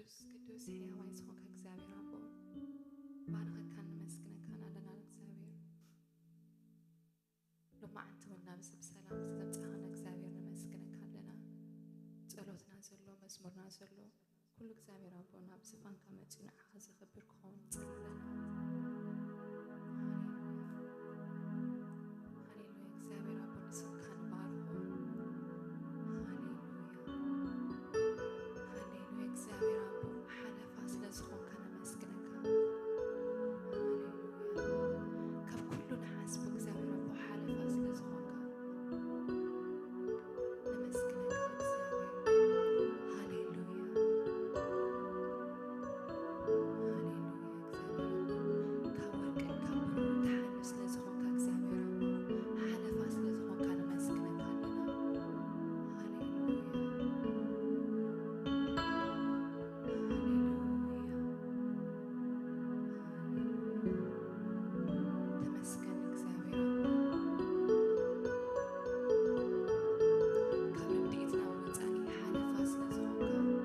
ቅዱስ ቅዱስ ሕያዋይ ዝኾንካ እግዚኣብሔር ኣቦ፣ ባርኸካን ነመስግነካን ኣለና እግዚኣብሔር። ሎማዓንቲ እውን ናብዚ ብሰላም ዘምጻኻና እግዚኣብሔር ነመስግነካ ኣለና። ጸሎትና ዘሎ፣ መዝሙርና ዘሎ፣ ኩሉ እግዚኣብሔር ኣቦ ናብ ዝፋንካ መጺኡ ንዓኻ ዘኽብር ክኸውን ንጽሊ ኣለና። ሃሌሉያ። ሃሌሉያ። እግዚኣብሔር ኣቦ ንስምካ ንባርኾ። ሃሌሉያ። ሃሌሉያ። እግዚኣብሔር ኣቦ ሓለፋ ስለ ዝኾንካ ነመስግነካ። ሃሌሉያ። ካብ ኩሉ ንሓስቦ እግዚኣብሔር ኣቦ ሓለፋ ስለ ዝኾንካ ነመስግነካ እግዚኣብሔር። ሃሌሉያ። ሃሌሉያ። ካብ ወርቅን ካብ ብሩርን ትሓልፍ ስለ ዝኾንካ እግዚኣብሔር ኣቦ፣ ሓለፋ ስለ ዝኾንካ ነመስግነካ ኣለና። ሃሌሉያ። ሃሌሉያ። ሃሌሉያ። ተመስገን እግዚኣብሔር ኣቦ። ካብ ርድኢትና ወጻኢ ሓለፋ ስለ ዝኾንካ። ሃሌሉያ።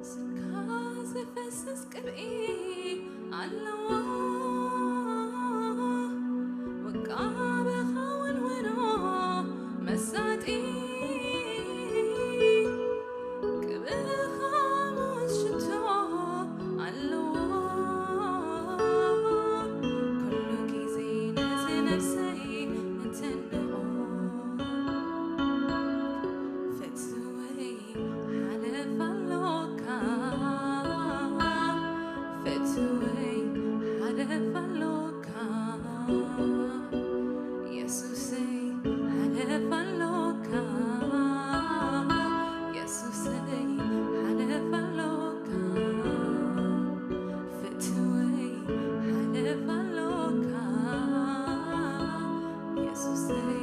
ስምካ ዝፈስስ ቅብኢ ኣለዎ፣ ውቃበኻ ወንውኖ መሳጢ። ቅብእኻ ምውት ሽቶ ኣለዎ፣ ኩሉ ግዜ ነዚ ነፍሰይ እንትንኦ። ፍትወይ ሓለፍ ኣሎካ፣ ፍትወይ ሓለፍ ኣሎካ። የሱሰይ ሓለፍ ኣሎካ፣ የሱሰይ ሓለፍ ኣሎካ። ፍትወይ ሓለፍ ኣሎካ፣ የሱሰይ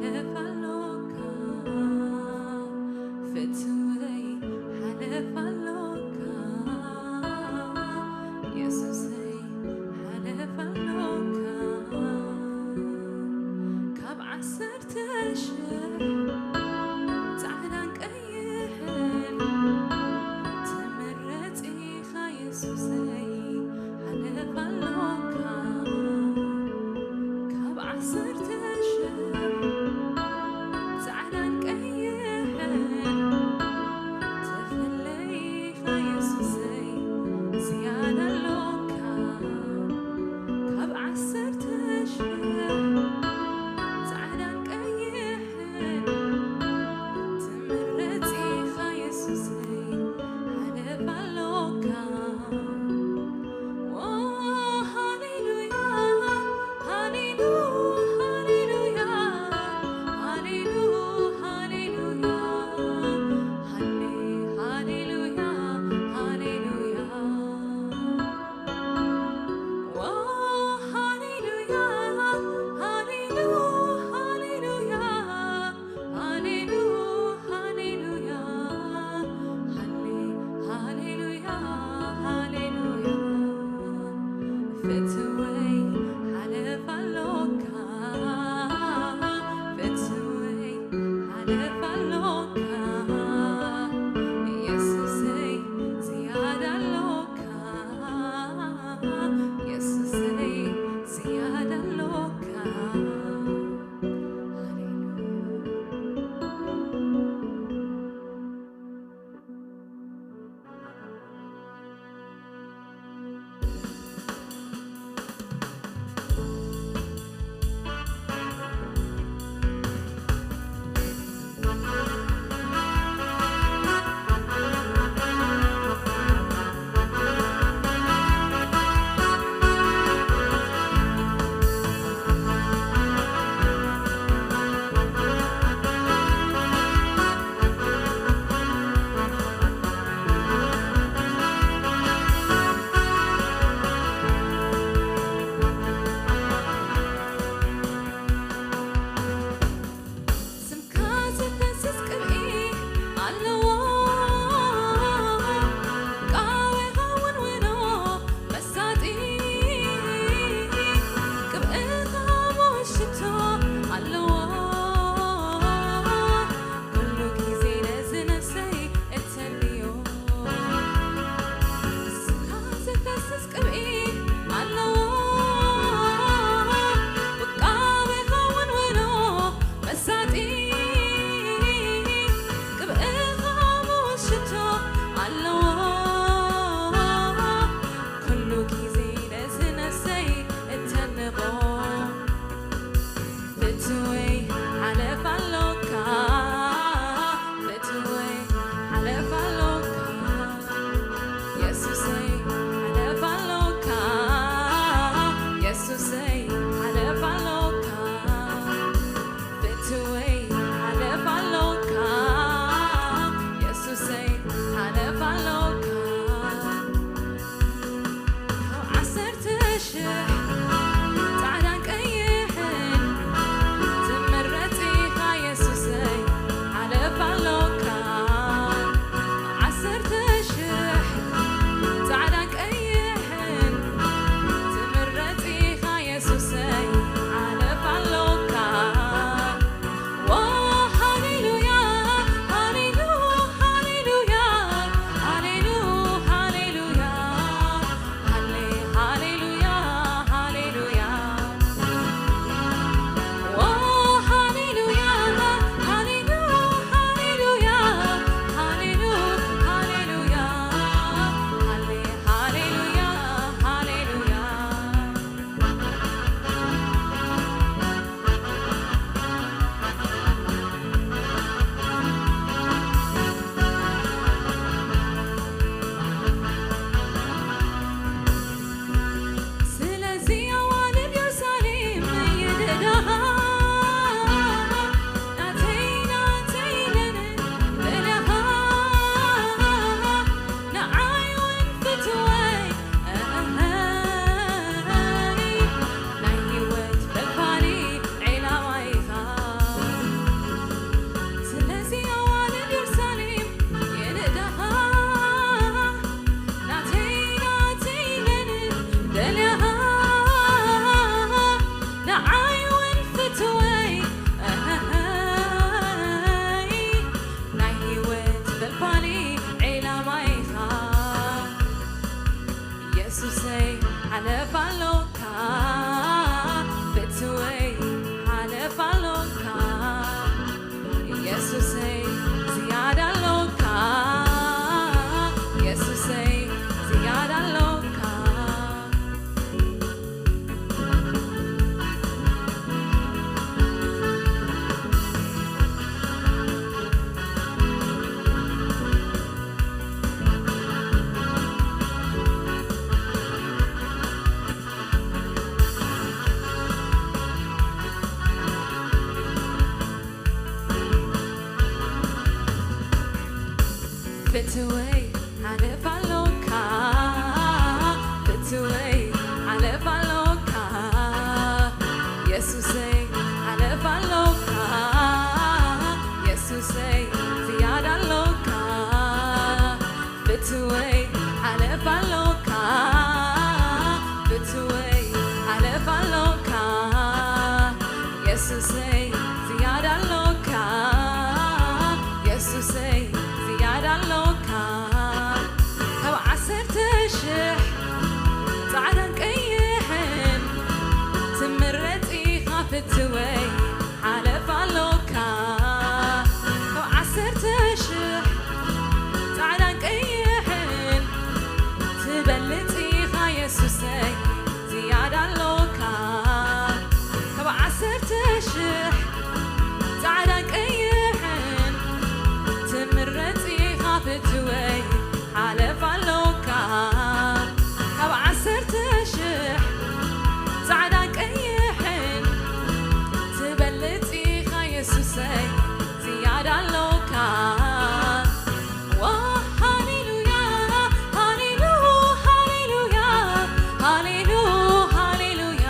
ሓለፍ ኣሎካ። ፍትወይ ሓለፍ ኣሎካ፣ የሱሰይ ሓለፍ ኣሎካ። ካብ ዓሰርተ ሽሕ ጻዕዳን ቀይሕን ትምረጽ ኢኻ የሱሰይ ሓለፍ ኣሎካ። ካብ ዓሰርተ ሽሕ ጻዕዳን ቀይሕን ትፍለ ኢኻ የሱሰይ ዝያዳ ኣሎካ። ካብ ዓሰርተ ሽሕ ጻዕዳን ቀይሕን ትምረጽ ኢኻ የሱሰይ ሓለፍ ኣሎካ። ኦ ሃሌሉያ፣ ሃሌሉ፣ ሃሌሉያ፣ ሃሌሉ፣ ሃሌሉያ፣ ሃሌ፣ ሃሌሉያ፣ ሃሌሉያ። ኦ ሃሌሉያ፣ ሃሌሉ፣ ሃሌሉያ፣ ሃሌሉ፣ ሃሌሉያ፣ ሃሌ፣ ሃሌሉያ፣ ሃሌሉያ። ፍትወይ ሓለፍ ኣሎካ፣ ፍትወይ ሓለፍ ኣሎካ፣ የሱሰይ ዝያዳ ኣሎካ፣ የሱሰይ ዝያዳ ኣሎካ። ሃሌሉያ። ፍትወይ ሓለፍ ኣሎካ፣ ፍትወይ ሓለፍ ኣሎካ፣ የሱሰይ ሓለፍ ኣሎካ፣ የሱሰይ ዝያዳ ኣሎካ። ፍትወይ ሓለፍ ኣሎካ፣ ፍትወይ ሓለፍ ኣሎካ፣ የሱሰይ ዝያዳ ኣሎካ፣ የሱሰይ ዝያዳ ኣሎካ። ካብ ዓሰርተ ሽሕ ጻዕዳን ቀይሕን ትምረጽ ኢኻ ፍትወይ ሓለፍ ኣሎካ። ካብ ዓሰርተ ሽሕ ጻዕዳን ቀይሕን ትበልጽ ኢኻ የሱሰይ ዝያዳ ኣሎካ። ካብ ዓሰርተ ሽሕ ጻዕዳን ቀይሕን ትምረጽ ኢኻ ፍትወይ ሓለፍ ኣሎካ። ካብ ዓሰርተ ሽሕ ጻዕዳን ቀይሕን ትበልጽ ኢኻ የሱሰይ ዝያዳ ኣሎካ። ዋ ሃሌሉያ፣ ሃሌሉ፣ ሃሌሉያ፣ ሃሌሉ፣ ሃሌሉያ።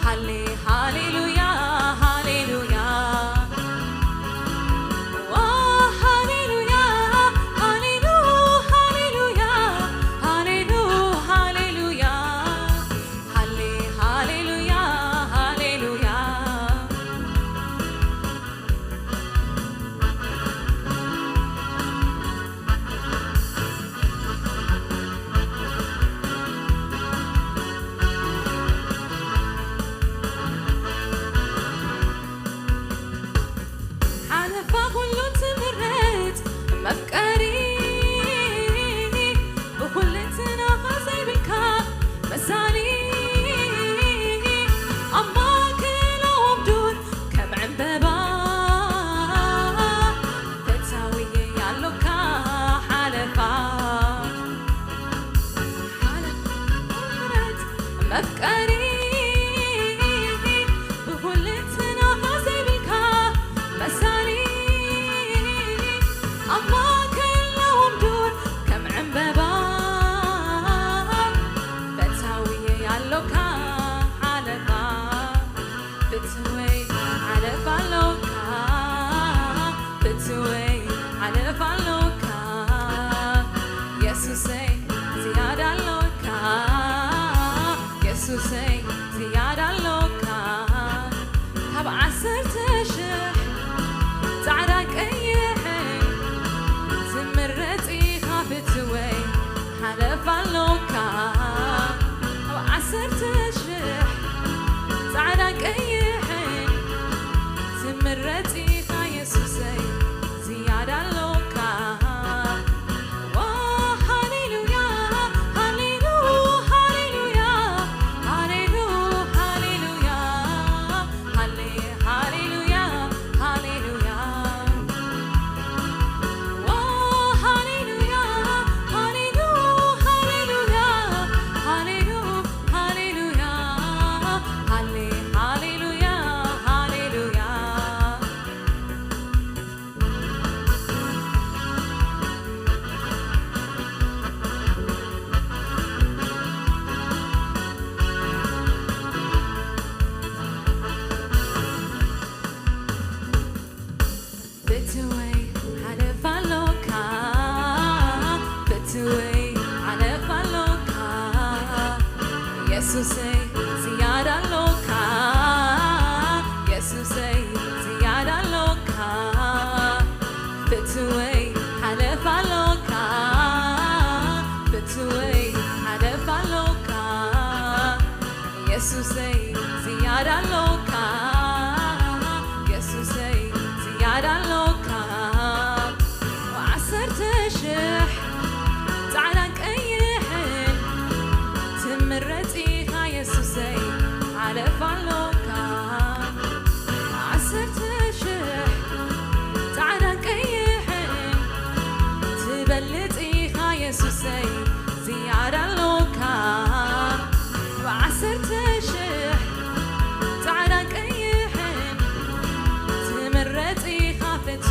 ሃሌ፣ ሃሌሉያ፣ ሃሌሉያ። ዋ፣ ሃሌሉያ፣ ሃሌሉ፣ ሃሌሉያ፣ ሃሌሉ፣ ሃሌሉያ። ሃሌ፣ ሃሌሉያ፣ ሃሌሉያ። ሓለፋ ኩሉ ትምረጽ መፍቀሪ፣ ብኹልንትናኻ ዘይብልካ መሳሊ፣ ኣብ ማእከሎም ዱር ከም ዕምበባ ፈታዊየ ኣሎካ ሓለፋ። ሓለፋ ምሕረት መፍቀሪ፣ ብኹልንትናኻ ዘይብልካ መሳሊ፣ ኣብ ማእከሎም ዱር ከም ዕምበባ ፈታዊየ ኣሎካ ሓለፋ። ፍትወይ ሓለፍ ኣሎካ፣ ፍትወይ ሓለፍ ኣሎካ፣ የሱሰይ ዝያዳ ኣሎካ፣ የሱሰይ ዝያዳ ኣሎካ። ካብ ዓሰርተ ሽሕ ጻዕዳ ቀይሕን ዝምረጽ ኢኻ ፍትወይ ሓለፍ ኣሎካ። ካብ ዓሰርተ ሽሕ ጻዕዳ ቀይሕን ትምረጽ ኢኻ የሱሰይ ዝያዳ ኣሎካ። ዋ ሃሌሉያ፣ ሃሌሉ፣ ሃሌሉያ፣ ሃሌሉ፣ ሃሌሉያ፣ ሃሌ፣ ሃሌሉያ፣ ሃሌሉያ። ዋ ሃሌሉያ፣ ሃሌሉ፣ ሃሌሉያ፣ ሃሌሉ፣ ሃሌሉያ፣ ሃሌ፣ ሃሌሉያ፣ ሃሌሉያ። ፍትወይ ሓለፍ ኣሎካ፣ ፍትወይ ሓለፍ ኣሎካ፣ የሱሰይ ዝያዳ ኣሎካ፣ የሱሰይ ዝያዳ ኣሎካ። ፍትወይ ሓለፍ ኣሎካ፣ ፍትወይ ሓለፍ ኣሎካ፣ የሱሰይ ዝያዳ ኣሎካ፣ የሱሰይ ዝያዳ ኣሎካ። ዓሰርተ ሽሕ ጻዕዳን ቀይሕን ትምረጽ ኢኻ የሱሰይ ሓለፍ ኣሎካ። ዓሰርተ ሽሕ ጻዕዳን ቀይሕን ትበልጽ ኢኻ የሱሰይ ዝያዳ ኣሎካ። ብዓሰርተ ሽሕ ጻዕዳን ቀይሕን ትምረጽ ኢኻ ፍትወይ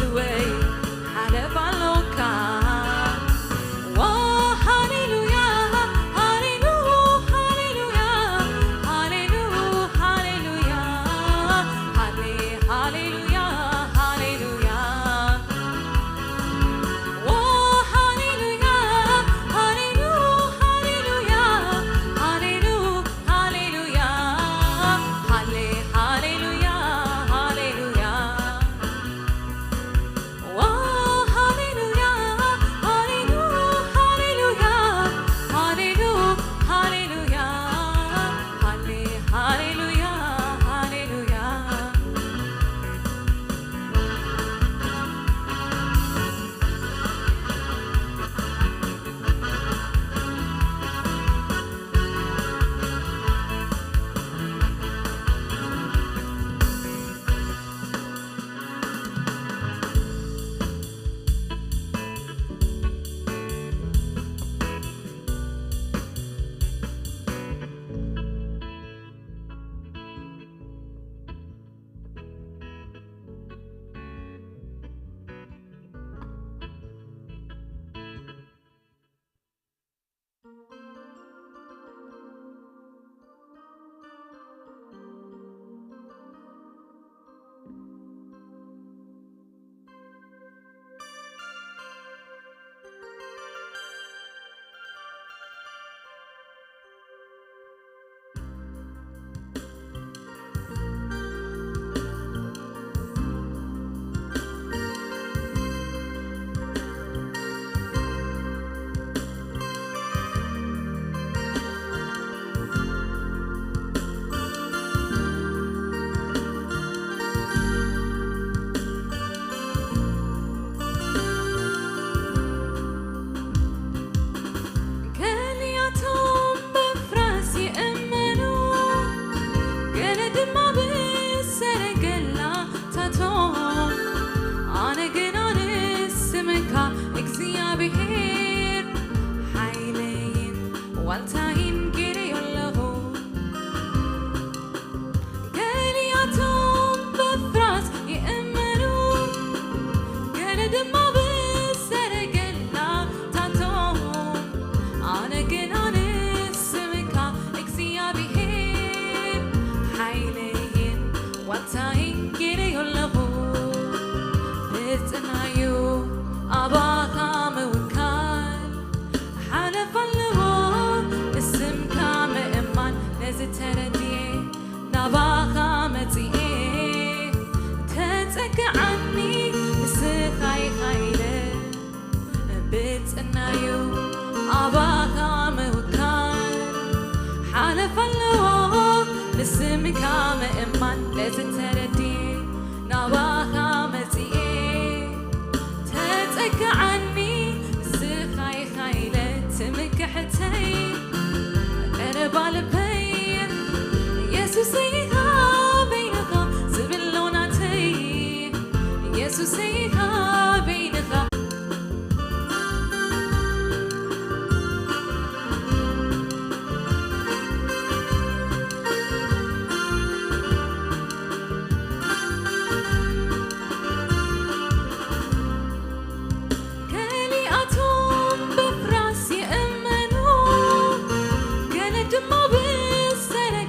እዩ ኣባኻ ምውካል ሓለፍ ኣለዎ ንስምካ ምእማን ነዚ ተረድኤ ናባኻ መጺኤ ተጸግዓኒ ንስኻ ኢኻ ኢለ ትምክሕተይ ቀረባ ልበይ የሱሰይ ኢኻ በይንኻ ዝብሎ ናተይ የሱሰይ ኢኻ በይንኻ ገሊኣቶም ብፍራስ ይእመኑ ገለ ድማ ብሰረገላታቶም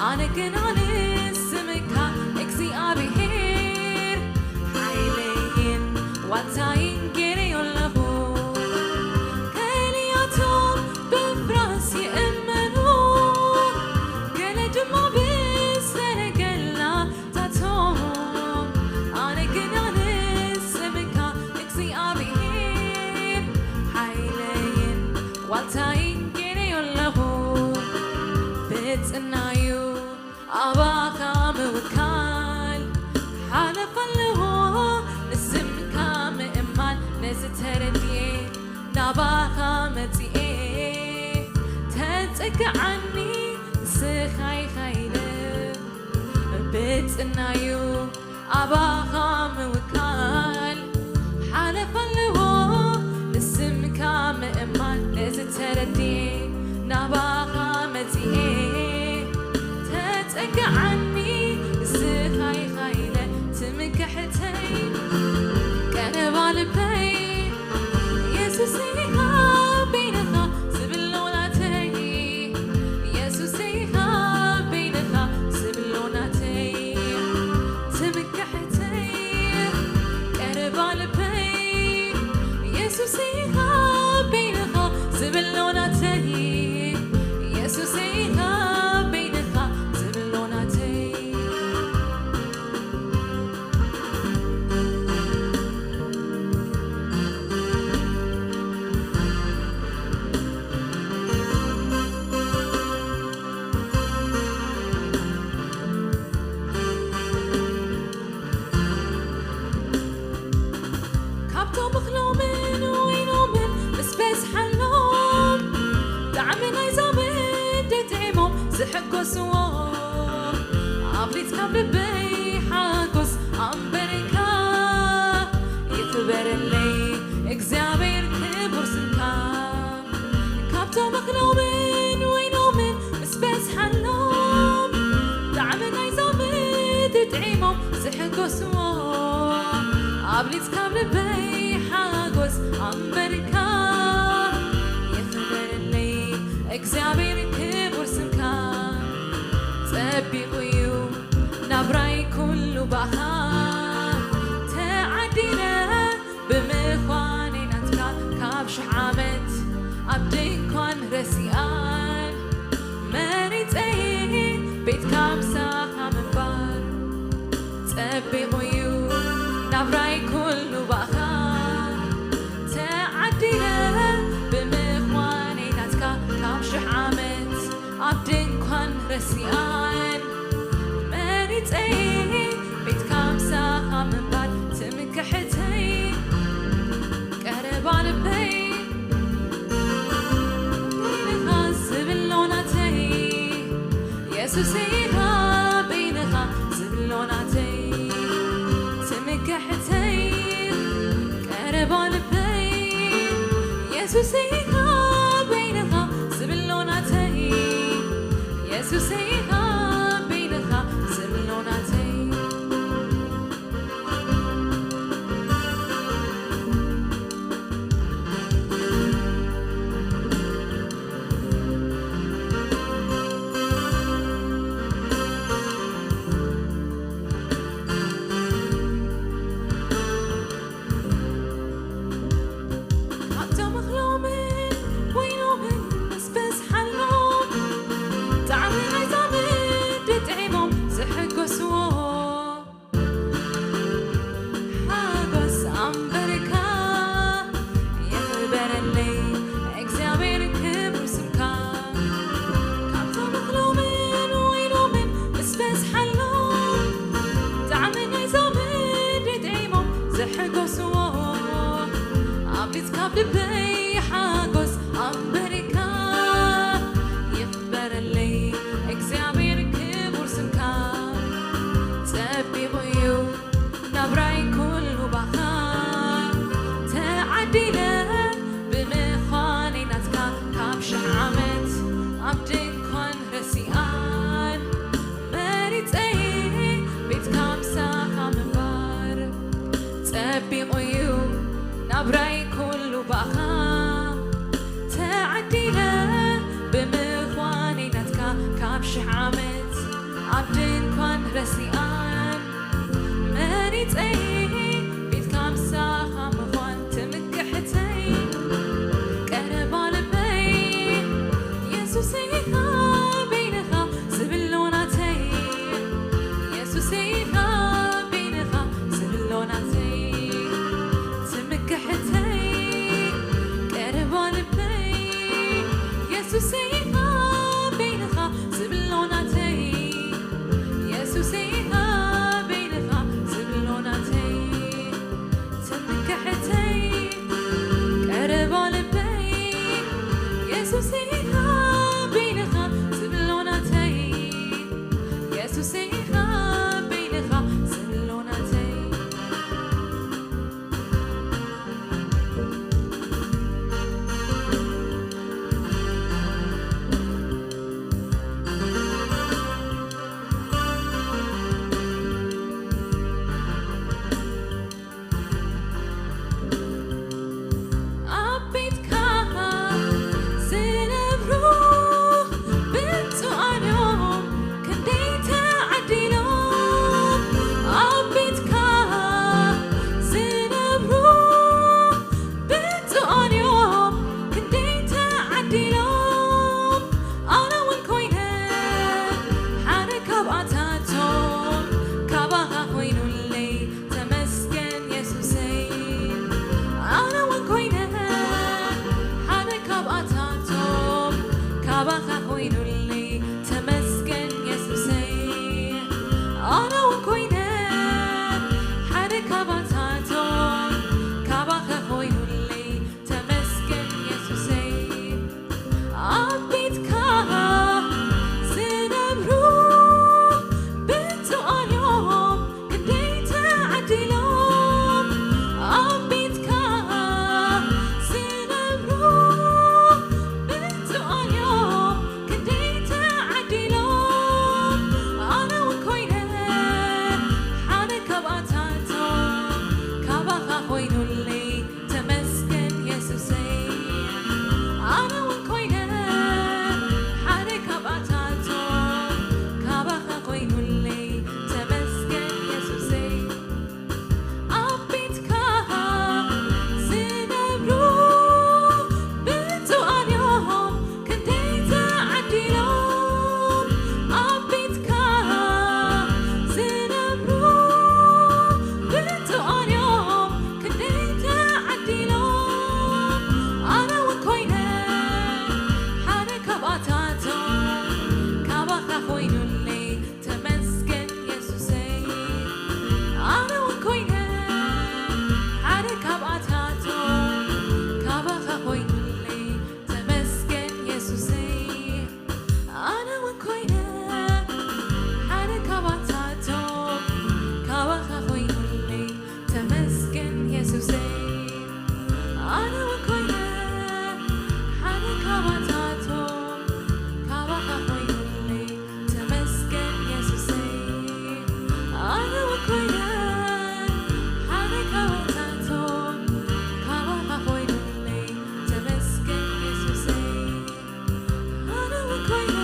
ኣነ ግና ንስምካ እግዚኣብሔር ሓይለይን ዋልታይን ገይረዮ ኣለኹ ገሊኣቶም ብፍራስ ይእመኑ ገለ ድማ ብሰረገላታቶም ኣነ ግና ንስምካ እግዚኣብሔር ሓይለይን ዋልታይን ገይረዮ ኣለኹ ብጽናዩ ኣባኻ ምውካል ሓለፍ ኣለዎ ንስምካ ምእማን ነዚ ተረድኤ ናባኻ መጺኤ ተጸግዓኒ ንስኻ ኢኻ ኢለ ብጽናዩ ኣባኻ ምውካል ሓለፍ ኣለዎ ንስምካ ምእማን ነዚ ተረድኤ ናባኻ መጺኤ ተጸግዓኒ ንስኻ ኢኻ ኢለ ትምክሕተይ ቀረባ ልበይ የሱሰይ ኢኻ በይንኻ ዝብሎ ናተይ የሱሰይ ኢኻ በይንኻ ዝብሎ ናተይ ትምክሕተይ ቀረባ ልበይ የሱሰይ ኢኻ በይንኻ ዝብሎ ናተይ የሱሰይ ኢኻ በይንኻ ዝብሎ ናተይ ካብቶም እኽሎምን ወይኖምን ምስ በዝሓሎም ጣዕሚ ናይዛ ምድሪ ጥዒሞም ዝሕጎስዎ ኣብሊጽ ካብ ልበይ ሓጎስ ኣንበርካ ይኽበረለይ እግዚኣብሔር ክቡር ስምካ ካብቶም እኽሎምን ወይኖምን ምስ በዝሓሎም ጣዕሚ ናይዛ ምድሪ ጥዒሞም ዝሕጎስዎ ኣብሊጽ ካብ ልበይ ሓጎስ ኣንበርካ ይኽበረለይ እግዚኣብሔር ክቡር ስምካ ጸቢቑ እዩ ናብራይ ኩሉ ባኻ ተዓዲለ ብምዃነይ ናትካ ካብ ሽሕ ዓመት ኣብ ድንኳን ረሲኣን መሪጸይ ቤትካ ምሳኻ ምንባር ጸቢቑ እዩ ናብራይ ኩሉ ባኻ ተዓዲለ ብምዃነይ ናትካ ካብ ሽሕ ዓመት ኣብ ድንኳን ረሲኣን መሪጸይ ቤትካ ምሳኻ ምንባር ትምክሕተይ ቀረባ ልበይ በይንኻ ዝብሎ ናተይ የሱስ ኢኻ በይንኻ ዝብሎ ናተይ ትምክሕተይ ቀረባ ልበይ የሱስ ኢኻ በይንኻ ዝብሎ ናተይ የሱስ ኢኻ በይንኻ ዝብሎ ናተይ ካብቶም እኽሎምን ወይኖምን ምስ በዝሓሎም ጣዕሚ ናይዛ ኣብ ሽሕ ዓመት ኣብ ድንኳን ረሲኣን መሪጸይ ቤትካ ምሳኻ ምዃን ትምክሕተይ ቀረባ ልበይ የሱሰይ ኢኻ በይንኻ ዝብሎ ናተይ የሱሰይ ኢኻ በይንኻ ዝብሎ ናተይ ትምክሕተይ ቀረባ ልበይ የሱሰይ ኢኻ በይንኻ ዝብሎ ናተይ የሱሰይ ኢኻ በይንኻ ዝብሎ ናተይ ትምክሕተይ ቀረባ ልበይ የሱሰይ ኢኻ በይንኻ ዝብሎ ናተይ የሱሰይ ኢኻ በይንኻ ዝብሎ ናተይ ኣብ ቤትካ ዝነብሩ ብፁዓን እዮም ክንደይ ተዓዲሎም ኣብ ቤትካ ዝነብሩ ብፁዓን እዮም ክንደይ ተዓዲሎም ኣነ እውን ኮይነ ሓደ ካብኣታቶም ካባኻ ኮይኑለይ ተመስገን የሱሰይ ኣነ እውን ኮይነ ሓደ ካብኣታቶም ካባኻ ኮይኑለይ ተመስገን የሱሰይ ኣነ እውን ኮይነ ሓደ ካባታቶም ካባኻ ኮይኑለይ ተመስገን የሱሰይ ኣብ ቤትካ ዝነብሩ ብፁዓን እዮም ክንደይ ተዓዲሎም ኣብ ቤትካ ዝነብሩ ብፁዓን እዮም ክንደይ ተዓዲሎም ኣነ እውን ኮይነ ሓደ ካብኣታቶም ካባኻ ኮይኑለይ ተመስገን የሱሰይ ኣነ እውን ኮይነ ሓደ ካብኣታቶም ካባኻ ኮይኑለይ ተመስገን የሱሰይ ኣብ ቤትካ ዝነብሩ ብፁዓን እዮም ክንደይ ተዓዲሎም ኣብ ቤትካ ዝነብሩ ብፁዓን እዮም ክንደይ ተዓዲሎም ኣነ እውን ኮይነ ሓደ ካብኣታቶም ካባኻ ኮይኑለይ ተመስገን የሱሰይ ኣነ እውን ኮይነ ሓደ ካብኣታቶም ካባኻ ኮይኑለይ ተመስገን የሱሰይ ኣነ እውን ኮይነ ሓደ ካብኣታቶም ካባኻ ኮይኑለይ ተመስገን የሱሰይ ኣነ እውን ኮይነ ሓደ ካብኣታቶም ካባኻ ኮይኑለይ ተመስገን የሱሰይ ኣነ እውን ኮይነ ሓደ ካብኣታቶም ካባኻ ኮይኑለይ ተመስገን የሱሰይ ኣነ እውን ኮይነ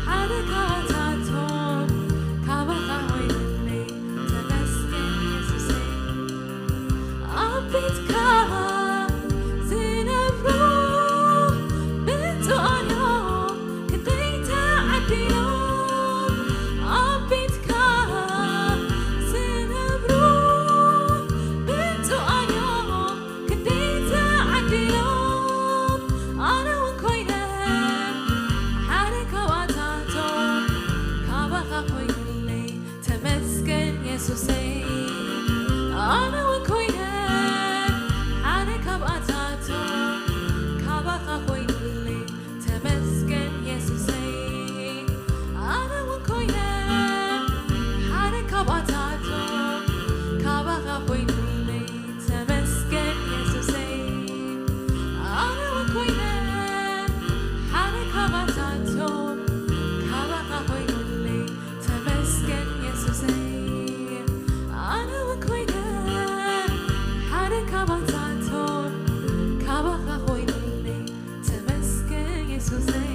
ሓደ ካብኣታቶም ካባኻ ኮይኑለይ ተመስገን የሱሰይ ኣብ ቤትካ ዝነብሩ ብፁዓን እዮም ክንደይ ተዓዲሎም ኣብ ቤትካ ዝነብሩ ብፁዓን እዮም ክንደይ ተዓዲሎም ኣነ እውን ኮይነ ሓደ ካብኣታቶም ካባኻ ኮይኑለይ ተመስገን የሱሰይ ኣነ እውን ኮይነ ሓደ ካብኣታቶም ካባኻ ኮይኑለይ ተመስገን የሱሰይ ኣነ እውን ኮይነ ሓደ ካብኣታቶም ካባኻ ኮይኑለይ ተመስገን የሱሰይ ኣነ እውን ኮይነ ሓደ ካብኣታቶም ካባኻ ኮይኑለይ ተመስገን የሱሰይ ኣነ እውን ኮይነ ሓደ ካብኣታቶም ካባኻ ኮይኑለይ ተመስገን የሱሰይ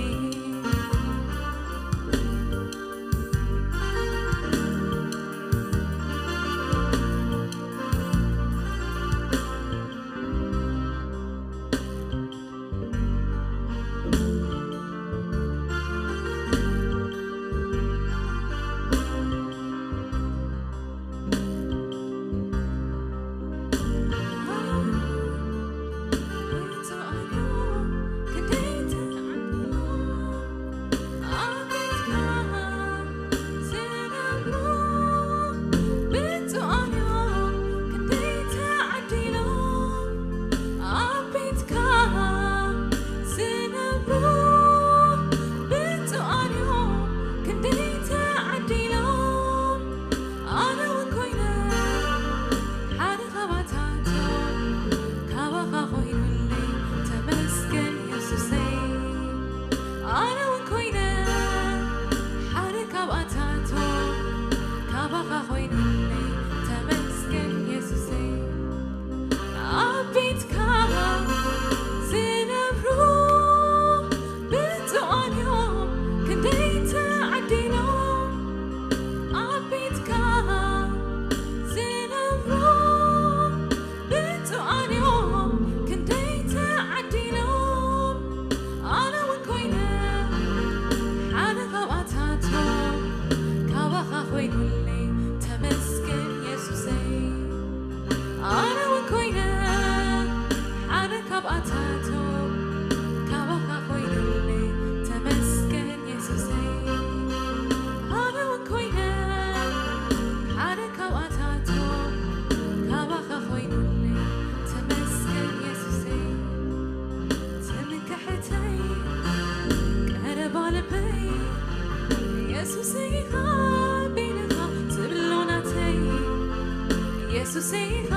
ኢኻ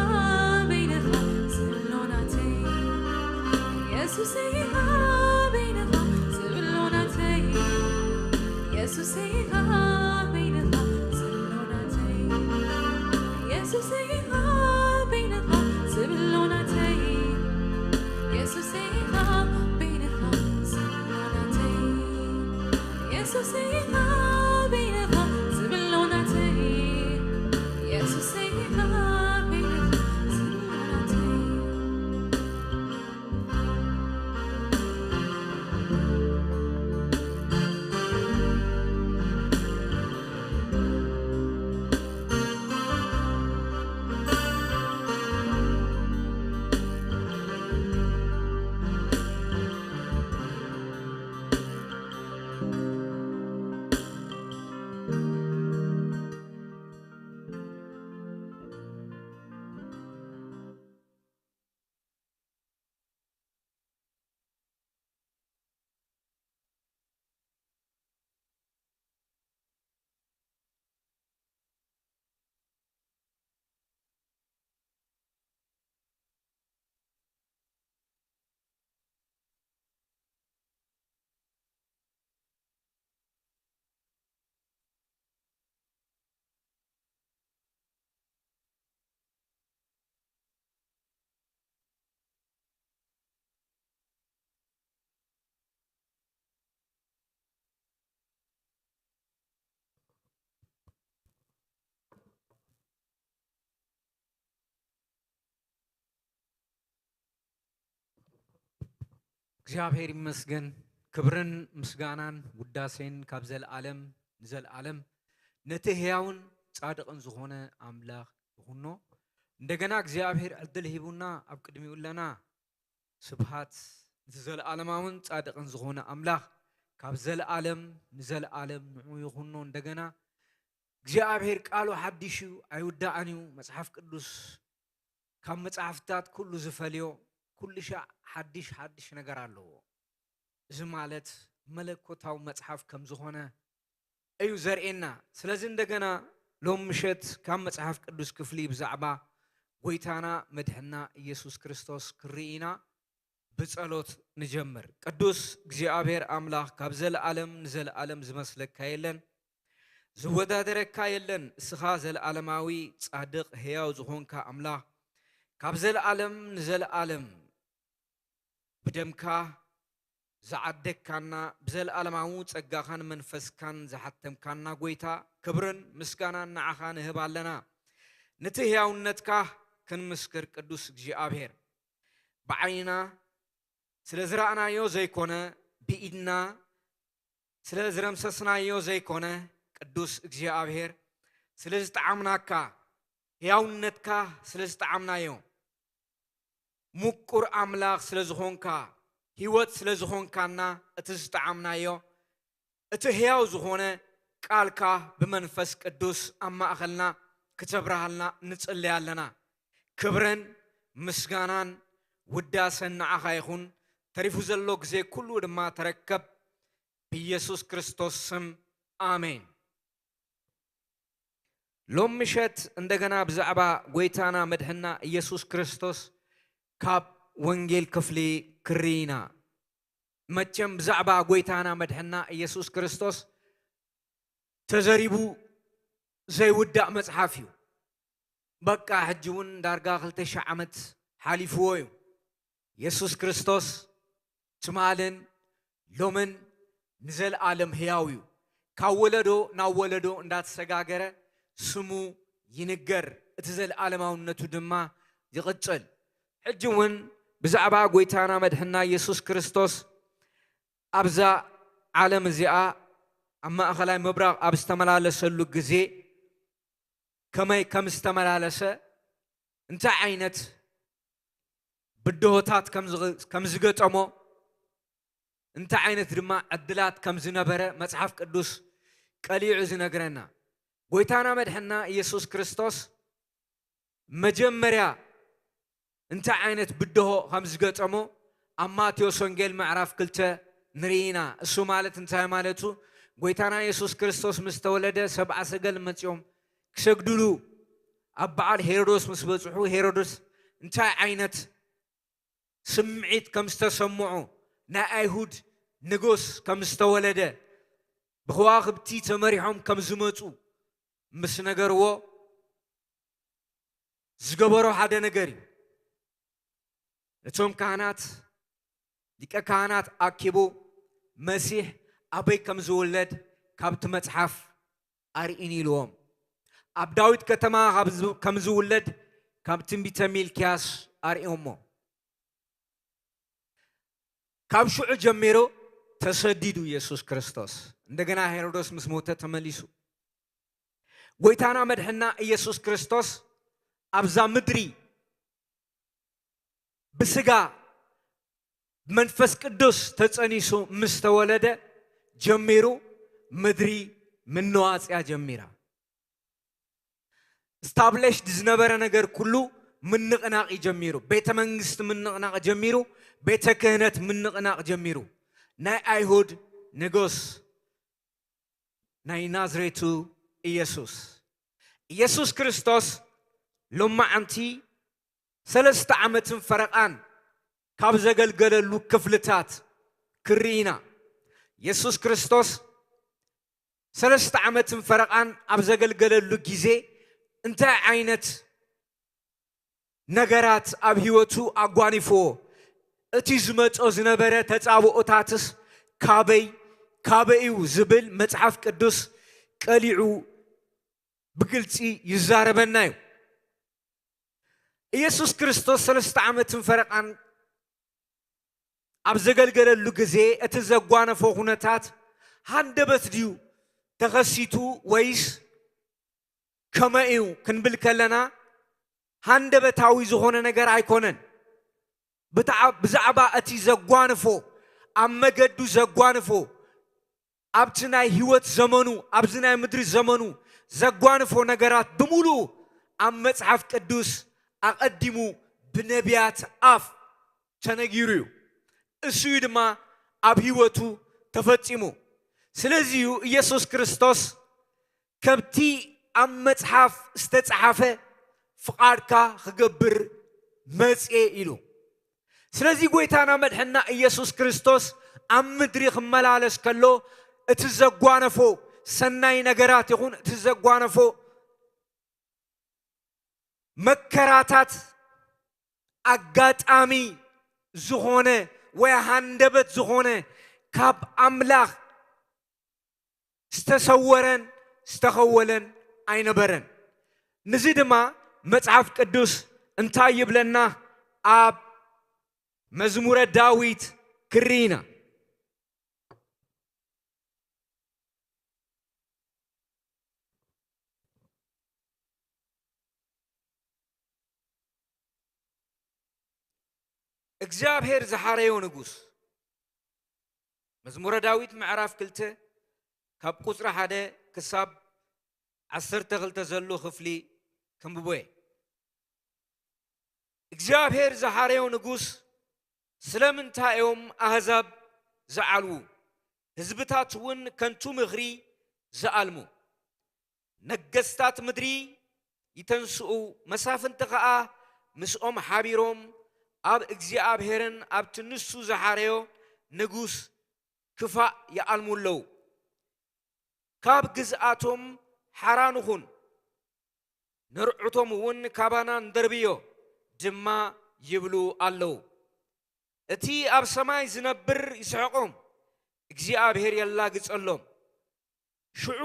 በይንኻ ዝብሎ ናተይ። ኢየሱስ ኢኻ በይንኻ ዝብሎ ናተይ። ኢየሱስ ኢኻ በይንኻ ዝብሎ ናተይ። ኢየሱስ ኢኻ በይንኻ ዝብሎ ናተይ። ኢየሱስ ኢኻ በይንኻ ዝብሎ ናተይ። ኢየሱስ ኢኻ በይንኻ ዝብሎ ናተይ። ኢየሱስ ኢኻ በይንኻ ዝብሎ ናተይ። እግዚኣብሔር ይመስገን። ክብርን ምስጋናን ውዳሴን ካብ ዘለዓለም ንዘለዓለም ነቲ ሕያውን ጻድቕን ዝኾነ ኣምላኽ ይኹኖ። እንደገና እግዚኣብሔር ዕድል ሂቡና ኣብ ቅድሚኡ ኣለና። ስብሃት ነቲ ዘለዓለማውን ጻድቕን ዝኾነ ኣምላኽ ካብ ዘለዓለም ንዘለዓለም ንዑ ይኹኖ። እንደገና እግዚኣብሔር ቃሉ ሓድሽ እዩ፣ ኣይውዳእን እዩ። መጽሓፍ ቅዱስ ካብ መጽሓፍታት ኩሉ ዝፈልዮ፣ ኩሉ ሻዕ ሓድሽ ሓድሽ ነገር ኣለዎ። እዚ ማለት መለኮታዊ መጽሓፍ ከም ዝኾነ እዩ ዘርእየና። ስለዚ እንደገና ሎም ምሸት ካብ መጽሓፍ ቅዱስ ክፍሊ ብዛዕባ ጎይታና መድሕና ኢየሱስ ክርስቶስ ክርኢ ኢና። ብጸሎት ንጀምር። ቅዱስ እግዚኣብሔር ኣምላኽ፣ ካብ ዘለዓለም ንዘለዓለም ዝመስለካ የለን፣ ዝወዳደረካ የለን። እስኻ ዘለዓለማዊ ጻድቕ፣ ሕያው ዝኾንካ ኣምላኽ፣ ካብ ዘለዓለም ንዘለዓለም ብደምካ ዝዓደግካና፣ ብዘለዓለማዊ ጸጋኻን መንፈስካን ዝሓተምካና ጎይታ፣ ክብርን ምስጋናን ንዓኻ ንህብ ኣለና። ነቲ ሕያውነትካ ክንምስክር፣ ቅዱስ እግዚኣብሔር፣ ብዓይንና ስለ ዝረኣናዮ ዘይኮነ፣ ብኢድና ስለ ዝረምሰስናዮ ዘይኮነ፣ ቅዱስ እግዚኣብሔር፣ ስለ ዝጠዓምናካ፣ ሕያውነትካ ስለ ዝጠዓምናዮ፣ ምቁር ኣምላኽ ስለ ዝኾንካ፣ ህይወት ስለ ዝኾንካና፣ እቲ ዝጠዓምናዮ፣ እቲ ሕያው ዝኾነ ቃልካ ብመንፈስ ቅዱስ ኣብ ማእኸልና ክተብርሃልና ንጽሊ ኣለና። ክብርን ምስጋናን ውዳሰን ንዓኻ ይኹን። ተሪፉ ዘሎ ግዜ ኩሉ ድማ ተረከብ። ብኢየሱስ ክርስቶስ ስም፣ ኣሜን። ሎም ምሸት እንደገና ብዛዕባ ጎይታና መድሕና ኢየሱስ ክርስቶስ ካብ ወንጌል ክፍሊ ክርኢ ኢና። መቸም ብዛዕባ ጎይታና መድሕና ኢየሱስ ክርስቶስ ተዘሪቡ ዘይውዳእ መጽሓፍ እዩ። በቃ ሕጂ እውን ዳርጋ ክልተ ሺሕ ዓመት ሓሊፍዎ እዩ። የሱስ ክርስቶስ ትማልን ሎምን ንዘለኣለም ህያው እዩ። ካብ ወለዶ ናብ ወለዶ እንዳተሰጋገረ ስሙ ይንገር፣ እቲ ዘለኣለማውነቱ ድማ ይቕጽል። ሕጂ እውን ብዛዕባ ጎይታና መድሕና የሱስ ክርስቶስ ኣብዛ ዓለም እዚኣ ኣብ ማእኸላይ ምብራቕ ኣብ ዝተመላለሰሉ ግዜ ከመይ ከም ዝተመላለሰ፣ እንታይ ዓይነት ብድሆታት ከም ዝገ-፣ ከም ዝገጠሞ፣ እንታይ ዓይነት ድማ ዕድላት ከም ዝነበረ መጽሓፍ ቅዱስ ቀሊዑ ዝነግረና። ጎይታና መድሕና ኢየሱስ ክርስቶስ መጀመርያ እንታይ ዓይነት ብድሆ ከም ዝገጠሞ ኣብ ማቴዎስ ወንጌል ምዕራፍ ክልተ ንርኢ ኢና። እሱ ማለት እንታይ ማለቱ? ጎይታና የሱስ ክርስቶስ ምስ ተወለደ ሰብዓ ሰገል መጺኦም ክሰግድሉ ኣብ በዓል ሄሮዶስ ምስ በጽሑ፣ ሄሮዶስ እንታይ ዓይነት ስምዒት ከም ዝተሰምዖ፣ ናይ ኣይሁድ ንጉስ ከም ዝተወለደ፣ ብከዋኽብቲ ተመሪሖም ከም ዝመጹ ምስ ነገርዎ፣ ዝገበሮ ሓደ ነገር እዩ። ነቶም ካህናት፣ ሊቀ ካህናት ኣኪቡ፣ መሲሕ ኣበይ ከም ዝውለድ ካብቲ መጽሓፍ ኣርእዩኒ ኢልዎም። ኣብ ዳዊት ከተማ ካብ ዝ-፣ ከም ዝውለድ ካብ ትንቢተ ሚልክያስ ኣርእዮሞ። ካብ ሽዑ ጀሚሩ ተሰዲዱ ኢየሱስ ክርስቶስ። እንደገና ሄሮዶስ ምስ ሞተ ተመሊሱ። ጎይታና መድሕና ኢየሱስ ክርስቶስ ኣብዛ ምድሪ ብስጋ መንፈስ ቅዱስ ተጸኒሱ ምስ ተወለደ ጀሚሩ ምድሪ ምንዋጽያ ጀሚራ። ስታብሊሽድ ዝነበረ ነገር ኩሉ ምንቕናቕ እዩ ጀሚሩ። ቤተ መንግስቲ ምንቕናቕ ጀሚሩ። ቤተ ክህነት ምንቕናቕ ጀሚሩ። ናይ ኣይሁድ ንጉስ ናይ ናዝሬቱ ኢየሱስ። ኢየሱስ ክርስቶስ ሎማዓንቲ ሰለስተ ዓመትን ፈረቓን ካብ ዘገልገለሉ ክፍልታት ክርኢ ኢና። ኢየሱስ ክርስቶስ ሰለስተ ዓመትን ፈረቓን ኣብ ዘገልገለሉ ግዜ እንታይ ዓይነት ነገራት ኣብ ህይወቱ ኣጓኒፍዎ? እቲ ዝመጾ ዝነበረ ተጻብኦታትስ ካበይ፣ ካበይ እዩ ዝብል መጽሓፍ ቅዱስ ቀሊዑ ብግልጺ ይዛረበና እዩ። ኢየሱስ ክርስቶስ ሰለስተ ዓመትን ፈረቓን ኣብ ዘገልገለሉ ግዜ እቲ ዘጓነፎ ኩነታት ሃንደበት ድዩ ተኸሲቱ ወይስ ከመይ እዩ ክንብል ከለና ሃንደበታዊ ዝኾነ ነገር ኣይኮነን። ብትዓ-፣ ብዛዕባ እቲ ዘጓንፎ፣ ኣብ መገዱ ዘጓንፎ፣ ኣብቲ ናይ ህይወት ዘመኑ፣ ኣብዚ ናይ ምድሪ ዘመኑ ዘጓንፎ ነገራት ብምሉኡ ኣብ መጽሓፍ ቅዱስ ኣቐዲሙ ብነቢያት ኣፍ ተነጊሩ እዩ። እሱ እዩ ድማ ኣብ ህይወቱ ተፈጺሙ። ስለዚ እዩ ኢየሱስ ክርስቶስ ከምቲ ኣብ መጽሓፍ ዝተጻሓፈ ፍቓድካ ክገብር መጽኤ ኢሉ። ስለዚ ጎይታና መድሕና ኢየሱስ ክርስቶስ ኣብ ምድሪ ክመላለስ ከሎ እቲ ዘጓነፎ ሰናይ ነገራት ይኹን እቲ ዘጓነፎ መከራታት ኣጋጣሚ ዝኾነ ወይ ሃንደበት ዝኾነ ካብ ኣምላኽ ዝተሰወረን ዝተኸወለን ኣይነበረን። ንዚ ድማ መጽሓፍ ቅዱስ እንታይ ይብለና? ኣብ መዝሙረ ዳዊት ክርኢና። እግዚኣብሔር ዝሓረዮ ንጉስ። መዝሙረ ዳዊት ምዕራፍ ክልተ ካብ ቁጽሪ ሓደ ክሳብ ዓሰርተ ክልተ ዘሎ ክፍሊ ክንብቦ እየ። እግዚኣብሔር ዝሓረዮ ንጉስ፣ ስለምንታይ እዮም ኣህዛብ ዝዓልዉ? ህዝብታት እውን ከንቱ ምኽሪ ዝኣልሙ። ነገስታት ምድሪ ይተንስኡ፣ መሳፍንቲ ኸኣ ምስኦም ሓቢሮም ኣብ እግዚኣብሔርን ኣብቲ ንሱ ዝሓረዮ ንጉስ ክፋእ ይኣልሙ ኣለዉ። ካብ ግዝኣቶም ሓራ ንኹን፣ ነርዑቶም እውን ካባና ንደርብዮ ድማ ይብሉ ኣለዉ። እቲ ኣብ ሰማይ ዝነብር ይስሕቖም፣ እግዚኣብሔር የላግጸሎም። ሽዑ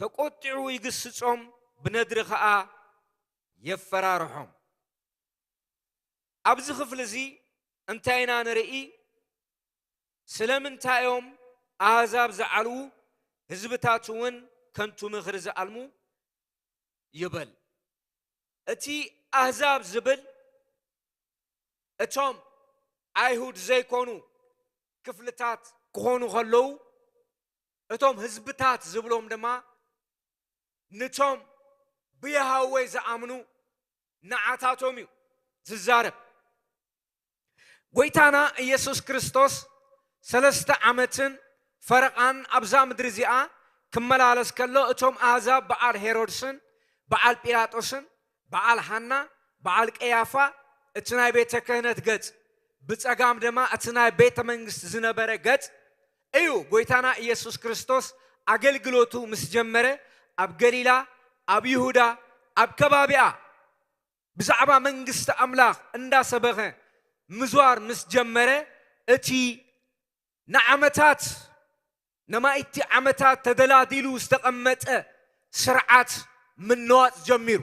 ተቖጢዑ ይግስጾም፣ ብነድሪ ኸኣ የፈራርሖም። ኣብዚ ክፍሊ እዚ እንታይ ኢና ንርኢ? ስለምንታይ እዮም ኣህዛብ ዝዓልዉ፣ ህዝብታት እውን ከንቱ ምኽሪ ዝኣልሙ? ይብል። እቲ ኣህዛብ ዝብል እቶም ኣይሁድ ዘይኮኑ ክፍልታት ክኾኑ ከለዉ፣ እቶም ህዝብታት ዝብሎም ድማ ንቶም ብየሃወይ ዝኣምኑ ንዓታቶም እዩ ዝዛረብ። ጎይታና ኢየሱስ ክርስቶስ ሰለስተ ዓመትን ፈረቓን ኣብዛ ምድሪ እዚኣ ክመላለስ ከሎ፣ እቶም ኣህዛብ በዓል ሄሮድስን በዓል ጲላጦስን በዓል ሓና፣ በዓል ቀያፋ፣ እቲ ናይ ቤተ ክህነት ገጽ፣ ብጸጋም ድማ እቲ ናይ ቤተ መንግስት ዝነበረ ገጽ እዩ። ጎይታና ኢየሱስ ክርስቶስ ኣገልግሎቱ ምስ ጀመረ፣ ኣብ ገሊላ፣ ኣብ ይሁዳ፣ ኣብ ከባቢኣ ብዛዕባ መንግስቲ ኣምላኽ እንዳሰበኸ ምዝዋር ምስ ጀመረ፣ እቲ ንዓመታት፣ ነማይቲ ዓመታት ተደላዲሉ ዝተቐመጠ ስርዓት ምንዋጽ ጀሚሩ።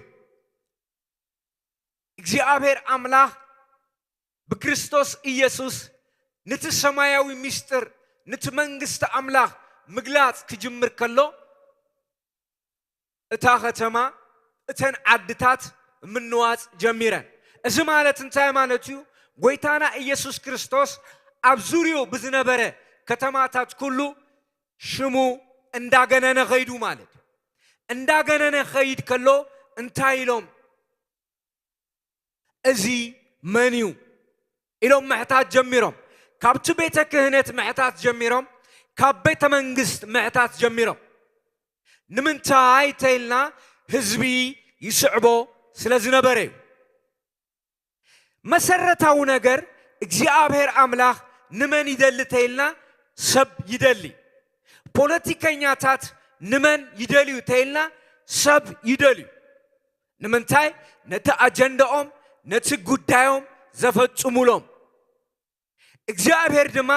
እግዚኣብሔር ኣምላኽ ብክርስቶስ ኢየሱስ ነቲ ሰማያዊ ምስጢር፣ ነቲ መንግስቲ ኣምላኽ ምግላጽ ክጅምር ከሎ፣ እታ ከተማ፣ እተን ዓድታት ምንዋጽ ጀሚረን። እዚ ማለት እንታይ ማለት እዩ? ጎይታና ኢየሱስ ክርስቶስ ኣብ ዙርያኡ ብዝነበረ ከተማታት ኩሉ ሽሙ እንዳገነነ ኸይዱ ማለት እዩ። እንዳገነነ ኸይድ ከሎ እንታይ ኢሎም? "እዚ መን እዩ?" ኢሎም ምሕታት ጀሚሮም። ካብቲ ቤተ ክህነት ምሕታት ጀሚሮም፣ ካብ ቤተ መንግስት ምሕታት ጀሚሮም። ንምንታይ ተይልና? ህዝቢ ይስዕቦ ስለ ዝነበረ እዩ። መሰረታዊ ነገር፣ እግዚኣብሔር ኣምላኽ ንመን ይደሊ ተይልና? ሰብ ይደሊ። ፖለቲከኛታት ንመን ይደልዩ ተይልና? ሰብ ይደልዩ። ንምንታይ? ነቲ ኣጀንዳኦም፣ ነቲ ጉዳዮም ዘፈጽሙሎም። እግዚኣብሔር ድማ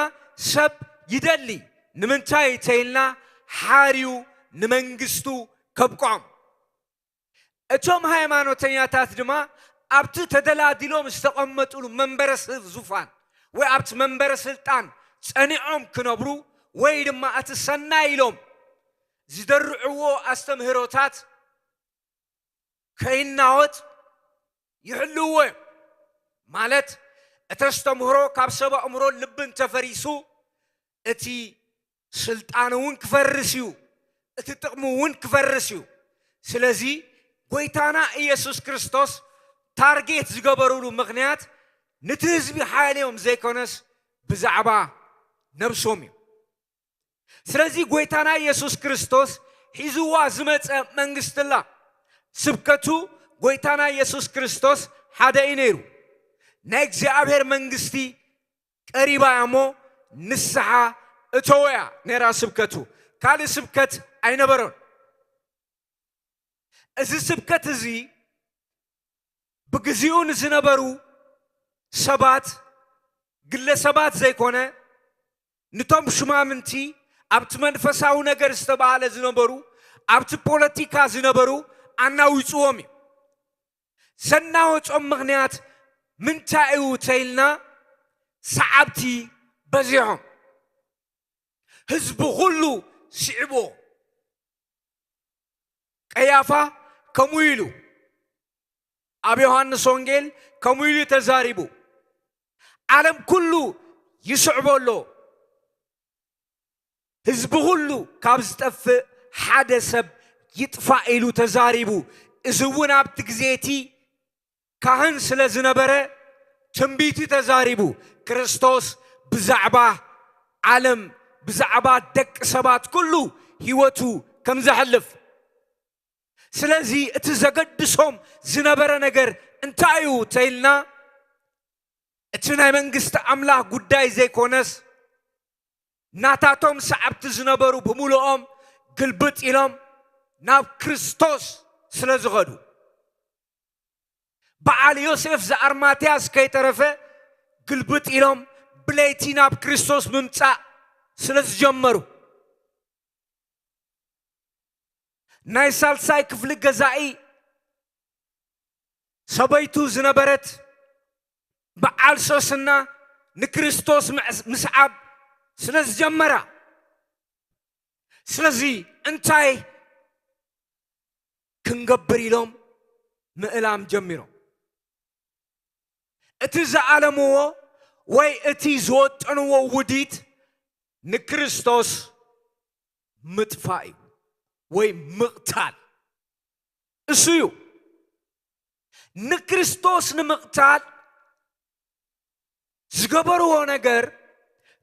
ሰብ ይደሊ። ንምንታይ ተይልና? ሓርዩ ንመንግስቱ ከብቅዖም። እቶም ሃይማኖተኛታት ድማ ኣብቲ ተደላዲሎም ዝተቐመጡሉ መንበረ ስ-፣ ዙፋን ወይ ኣብቲ መንበረ ስልጣን ጸኒዖም ክነብሩ ወይ ድማ እቲ ሰናይ ኢሎም ዝደርዕዎ ኣስተምህሮታት ከይናወጥ ይሕልውዎ እዮም። ማለት፣ እቲ ኣስተምህሮ ካብ ሰብ ኣእምሮን ልብን ተፈሪሱ፣ እቲ ስልጣን እውን ክፈርስ እዩ፣ እቲ ጥቕሚ እውን ክፈርስ እዩ። ስለዚ፣ ጎይታና ኢየሱስ ክርስቶስ ታርጌት ዝገበሩሉ ምኽንያት፣ ነቲ ህዝቢ ሓልዮም ዘይኮነስ፣ ብዛዕባ ነብሶም እዩ። ስለዚ ጎይታና ኢየሱስ ክርስቶስ ሒዝዋ ዝመጸ መንግስቲ ኣላ። ስብከቱ ጎይታና ኢየሱስ ክርስቶስ ሓደ እዩ ነይሩ። "ናይ እግዚኣብሔር መንግስቲ ቀሪባ እያ እሞ ንስሓ እተዉ" እያ ነይራ ስብከቱ። ካልእ ስብከት ኣይነበሮን። እዚ ስብከት እዚ ብግዚኡ ንዝነበሩ ሰባት፣ ግለሰባት ዘይኮነ፣ ንቶም ሹማምንቲ፣ ኣብቲ መንፈሳዊ ነገር ዝተባህለ ዝነበሩ፣ ኣብቲ ፖለቲካ ዝነበሩ ኣናዊጽዎም እዩ። ዘናወጾም ምኽንያት ምንታይ እዩ ተይልና፣ ሰዓብቲ በዚሖም። ህዝቢ ኩሉ ስዒቦ። ቀያፋ ከምኡ ኢሉ ኣብ ዮሃንስ ወንጌል ከምኡ ኢሉ ተዛሪቡ። ዓለም ኩሉ ይስዕቦ ኣሎ። ህዝቢ ኩሉ ካብ ዝጠፍእ ሓደ ሰብ ይጥፋእ ኢሉ ተዛሪቡ። እዚ እውን ኣብቲ ግዜ እቲ ካህን ስለ ዝነበረ ትንቢቲ ተዛሪቡ። ክርስቶስ ብዛዕባ ዓለም፣ ብዛዕባ ደቂ ሰባት ኩሉ ህይወቱ ከም ዘሕልፍ። ስለዚ እቲ ዘገድሶም ዝነበረ ነገር እንታይ እዩ ተይልና፣ እቲ ናይ መንግስቲ ኣምላኽ ጉዳይ ዘይኮነስ፣ ናታቶም ሰዓብቲ ዝነበሩ ብምሉኦም ግልብጥ ኢሎም ናብ ክርስቶስ ስለ ዝኸዱ፣ በዓል ዮሴፍ ዘኣርማትያስ ከይተረፈ ግልብጥ ኢሎም ብለይቲ ናብ ክርስቶስ ምምጻእ ስለ ዝጀመሩ፣ ናይ ሳልሳይ ክፍሊ ገዛኢ ሰበይቱ ዝነበረት በዓል ሶስና ንክርስቶስ ምዕስ-፣ ምስዓብ ስለ ዝጀመራ፣ ስለዚ እንታይ ክንገብር ኢሎም ምእላም ጀሚሮም። እቲ ዝኣለምዎ ወይ እቲ ዝወጠንዎ ውዲት ንክርስቶስ ምጥፋእ እዩ ወይ ምቕታል። እሱ እዩ። ንክርስቶስ ንምቕታል ዝገበርዎ ነገር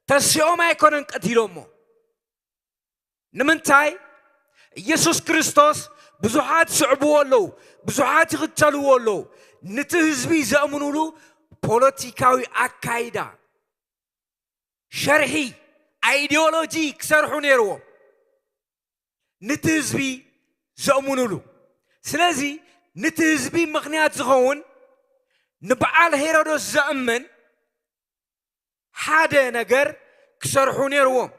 ተሲኦም ኣይኮነን ቀቲሎሞ። ንምንታይ? ኢየሱስ ክርስቶስ ብዙሓት ይስዕብዎ ኣለዉ፣ ብዙሓት ይኽተልዎ ኣለዉ። ነቲ ህዝቢ ዘእምኑሉ ፖለቲካዊ ኣካይዳ፣ ሸርሒ፣ ኣይዲዮሎጂ ክሰርሑ ነይርዎም፣ ነቲ ህዝቢ ዘእምኑሉ። ስለዚ ነቲ ህዝቢ ምኽንያት ዝኸውን፣ ንበዓል ሄሮዶስ ዘእምን ሓደ ነገር ክሰርሑ ነይርዎም።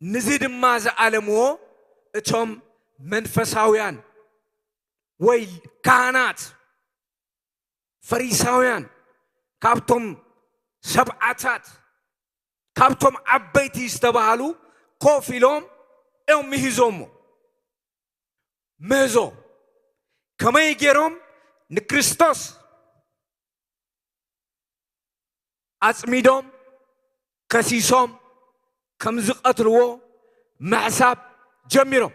ነዚ ድማ ዝኣለምዎ እቶም መንፈሳውያን ወይ ካህናት፣ ፈሪሳውያን፣ ካብቶም ሰብዓታት፣ ካብቶም ዓበይቲ ዝተባሃሉ ኮፍ ኢሎም እዮም ምሂዞሞ። ምህዞ፣ ከመይ ገይሮም ንክርስቶስ ኣጽሚዶም፣ ከሲሶም፣ ከም ዝቐትልዎ ምሕሳብ ጀሚሮም።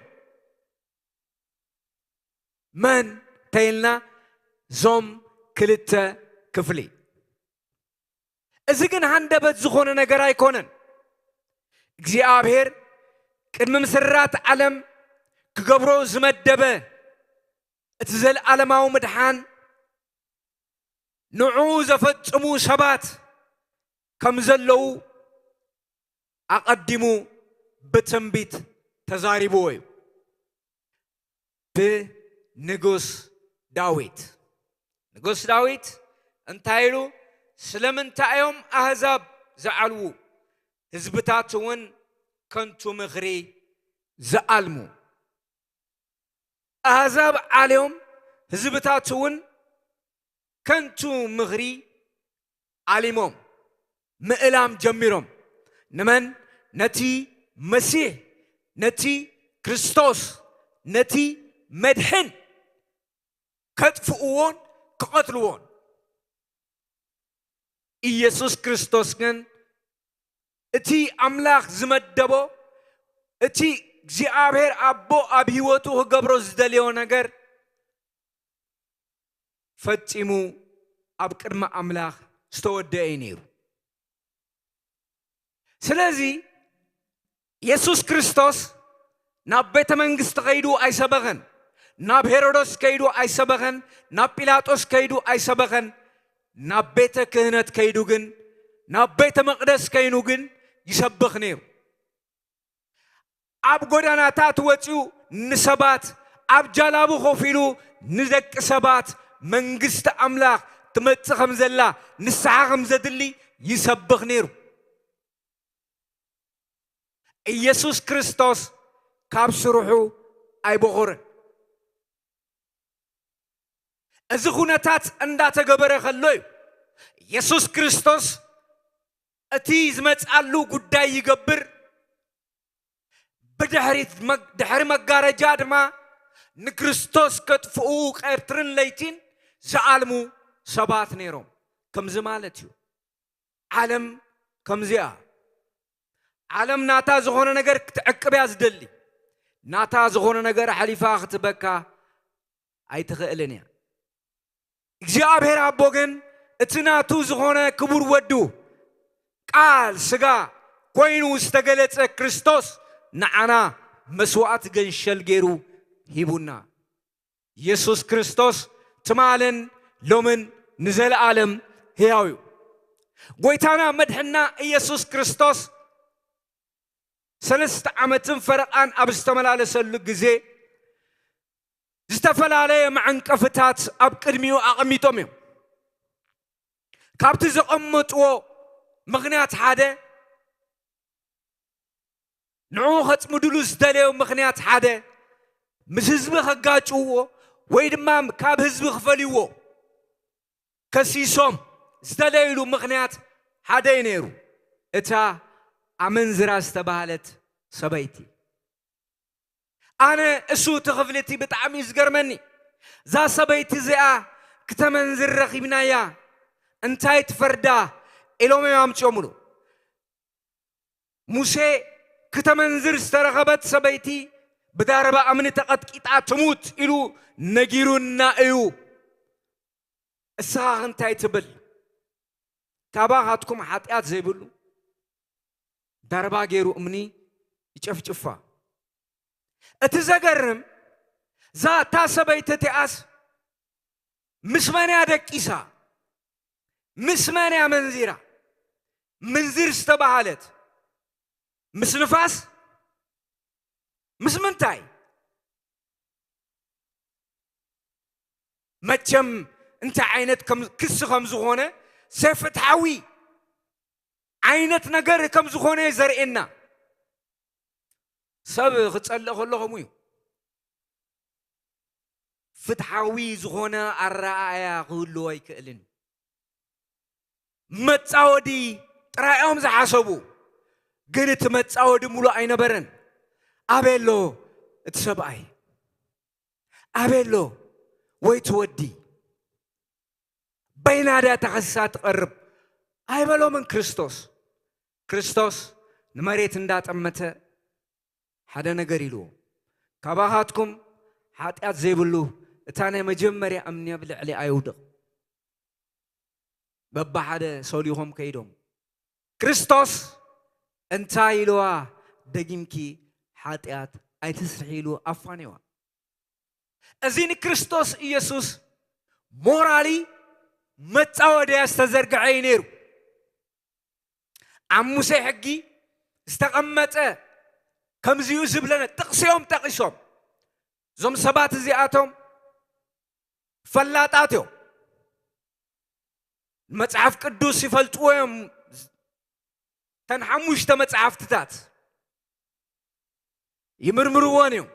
መን ተይልና፣ እዞም ክልተ ክፍሊ። እዚ ግን ሃንደበት ዝኾነ ነገር ኣይኮነን። እግዚኣብሔር ቅድሚ ምስራት ዓለም ክገብሮ ዝመደበ እቲ ዘለዓለማዊ ምድሓን፣ ንዕኡ ዘፈጽሙ ሰባት ከም ዘለዉ ኣቐዲሙ ብትንቢት ተዛሪብዎ እዩ። ብንጉስ ዳዊት። ንጉስ ዳዊት እንታይ ኢሉ? ስለምንታይ እዮም ኣህዛብ ዝዓልዉ፣ ህዝብታት እውን ከንቱ ምኽሪ ዝኣልሙ? ኣህዛብ ዓልዮም፣ ህዝብታት እውን ከንቱ ምኽሪ ኣሊሞም፣ ምእላም ጀሚሮም። ንመን? ነቲ መሲሕ፣ ነቲ ክርስቶስ፣ ነቲ መድሕን ከጥፍእዎን ክቐትልዎን። ኢየሱስ ክርስቶስ ግን እቲ ኣምላኽ ዝመደቦ፣ እቲ እግዚኣብሔር ኣቦ ኣብ ህይወቱ ክገብሮ ዝደልዮ ነገር ፈጺሙ ኣብ ቅድሚ ኣምላኽ ዝተወደአ እዩ ነይሩ። ስለዚ የሱስ ክርስቶስ ናብ ቤተ መንግስቲ ከይዱ ኣይሰበኸን፣ ናብ ሄሮዶስ ከይዱ ኣይሰበኸን፣ ናብ ጲላጦስ ከይዱ ኣይሰበኸን። ናብ ቤተ ክህነት ከይዱ ግን፣ ናብ ቤተ መቕደስ ከይኑ ግን ይሰብኽ ነይሩ። ኣብ ጎዳናታት ወጺኡ ንሰባት፣ ኣብ ጃላቡ ኮፍ ኢሉ ንደቂ ሰባት መንግስቲ ኣምላኽ ትመጽእ ከም ዘላ፣ ንስሓ ከም ዘድሊ ይሰብኽ ነይሩ። ኢየሱስ ክርስቶስ ካብ ስርሑ ኣይበኾረን። እዚ ኩነታት እንዳተገበረ ከሎ እዩ የሱስ ክርስቶስ እቲ ዝመጽኣሉ ጉዳይ ይገብር። ብድሕሪት መግ-፣ ድሕሪ መጋረጃ ድማ ንክርስቶስ ከጥፍኡ ቀትርን ለይቲን ዝኣልሙ ሰባት ነይሮም። ከምዚ ማለት እዩ። ዓለም ከምዚኣ። ዓለም ናታ ዝኾነ ነገር ክትዕቅብ እያ ዝደሊ። ናታ ዝኾነ ነገር ኣሕሊፋ ክትበካ ኣይትኽእልን እያ። እግዚኣብሔር ኣቦ ግን እቲ ናቱ ዝኾነ ክቡር ወዱ፣ ቃል ስጋ ኮይኑ ዝተገለጸ ክርስቶስ፣ ንዓና መስዋዕቲ ገንሸል ገይሩ ሂቡና። ኢየሱስ ክርስቶስ ትማልን ሎምን ንዘለኣለም ሕያው እዩ። ጎይታና መድሕና ኢየሱስ ክርስቶስ ሰለስተ ዓመትን ፈረቓን ኣብ ዝተመላለሰሉ ግዜ፣ ዝተፈላለየ መዐንቀፍታት ኣብ ቅድሚኡ ኣቐሚጦም እዮም። ካብቲ ዘቐመጥዎ ምኽንያት ሓደ፣ ንዕኡ ከጽምድሉ ዝደለዩ ምኽንያት ሓደ፣ ምስ ህዝቢ ከጋጭውዎ ወይ ድማ ካብ ህዝቢ ክፈልይዎ ከሲሶም ዝደለይሉ ምኽንያት ሓደ እዩ ነይሩ። እታ ኣመንዝራ ዝተባህለት ሰበይቲ። ኣነ እሱ እቲ ክፍሊ እቲ ብጣዕሚ እዩ ዝገርመኒ። እዛ ሰበይቲ እዚኣ ክተመንዝር ረኺብናያ፣ እንታይ ትፈርዳ? ኢሎም እዮም ኣምጺኦምሉ። ሙሴ ክተመንዝር ዝተረኸበት ሰበይቲ ብዳረባ እምኒ ተቐጥቂጣ ትሙት ኢሉ ነጊሩና እዩ። እስኻ እንታይ ትብል? ካባኻትኩም ሓጢኣት ዘይብሉ ዳርባ ገይሩ እምኒ ይጨፍጭፋ። እቲ ዘገርም፣ እዛ እታ ሰበይቲ እቲኣስ ምስ መን እያ ደቂሳ? ምስ መን እያ መንዚራ? ምንዚር ዝተባህለት ምስ ንፋስ? ምስ ምንታይ? መቸም እንታይ ዓይነት ከም ክሲ ከም ዝኾነ፣ ዘይፍትሓዊ ዓይነት ነገር ከም ዝኾነ ዘርእየና። ሰብ ክጸልእ ከሎ ከምኡ እዩ። ፍትሓዊ ዝኾነ ኣረኣእያ ክህልዎ ኣይክእልን። መጻወዲ ጥራይ እዮም ዝሓሰቡ፣ ግን እቲ መጻወዲ ምሉእ ኣይነበረን። ኣበይ ኣሎ እቲ ሰብኣይ? ኣበይ ኣሎ ወይ እቲ ወዲ? በይና ድያ ተኸሲሳ ትቐርብ ኣይበሎምን ክርስቶስ። ክርስቶስ ንመሬት እንዳጠመተ ሓደ ነገር ኢልዎ፣ ካባኻትኩም ሓጢኣት ዘይብሉ እታ ናይ መጀመርያ እምኒ ኣብ ልዕሊኣ ይውደቕ። በብሓደ ሰሊኾም ከይዶም፣ ክርስቶስ እንታይ ኢልዋ? ደጊምኪ ሓጢኣት ኣይትስርሒ ኢሉ ኣፋንዋ። እዚ ንክርስቶስ ኢየሱስ ሞራሊ መጻወድያ ዝተዘርግሐ እዩ ነይሩ። ኣብ ሙሴ ሕጊ ዝተቐመጠ ከምዚኡ ዝብለነ ጥቕሲ እዮም ጠቒሶም። እዞም ሰባት እዚኣቶም ፈላጣት እዮም። መጽሓፍ ቅዱስ ይፈልጥዎ እዮም። ተን ሓሙሽተ መጽሓፍትታት ይምርምርዎን እዮም።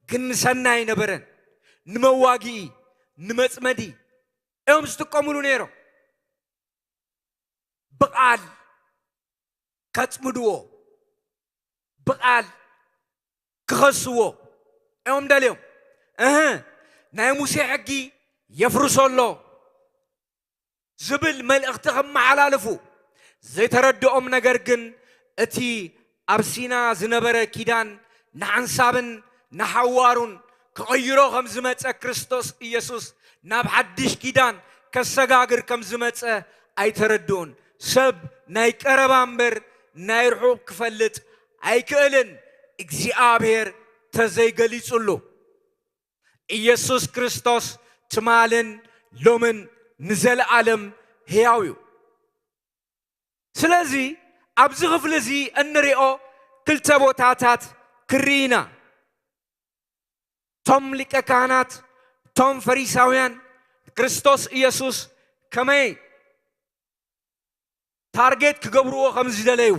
ግን ንሰናይ ነበረን፣ ንመዋግኢ፣ ንመጽመዲ እዮም ዝጥቀምሉ ነይሮም። ብቓል ከጽምድዎ፣ ብቓል ክኸስዎ እዮም ደልዮም። እህ፣ ናይ ሙሴ ሕጊ የፍርሶ ኣሎ ዝብል መልእኽቲ ከመሓላልፉ ዘይተረድኦም ነገር ግን፣ እቲ ኣብ ሲና ዝነበረ ኪዳን ንሓንሳብን ንሓዋሩን ክቕይሮ ከም ዝመጸ፣ ክርስቶስ ኢየሱስ ናብ ሓድሽ ኪዳን ከሰጋግር ከም ዝመጸ ኣይተረድኡን። ሰብ ናይ ቀረባ እምበር ናይ ርሑቕ ክፈልጥ ኣይክእልን፣ እግዚኣብሔር ተዘይገሊጹሉ። ኢየሱስ ክርስቶስ ትማልን ሎምን ንዘለኣለም ሕያው እዩ። ስለዚ ኣብዚ ክፍሊ እዚ እንሪኦ ክልተ ቦታታት ክርኢ ኢና። እቶም ሊቀ ካህናት፣ እቶም ፈሪሳውያን ክርስቶስ ኢየሱስ ከመይ ታርጌት ክገብርዎ ከም ዝደለዩ፣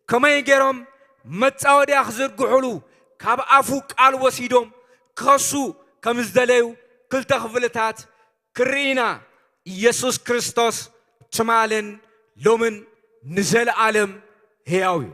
ከመይ ገይሮም መጻወድያ ክዝርግሑሉ ካብ ኣፉ ቃል ወሲዶም ክኸሱ ከም ዝደለዩ ክልተ ክፍልታት ክርኢ ኢና። ኢየሱስ ክርስቶስ ትማልን ሎምን ንዘለኣለም ሕያው እዩ።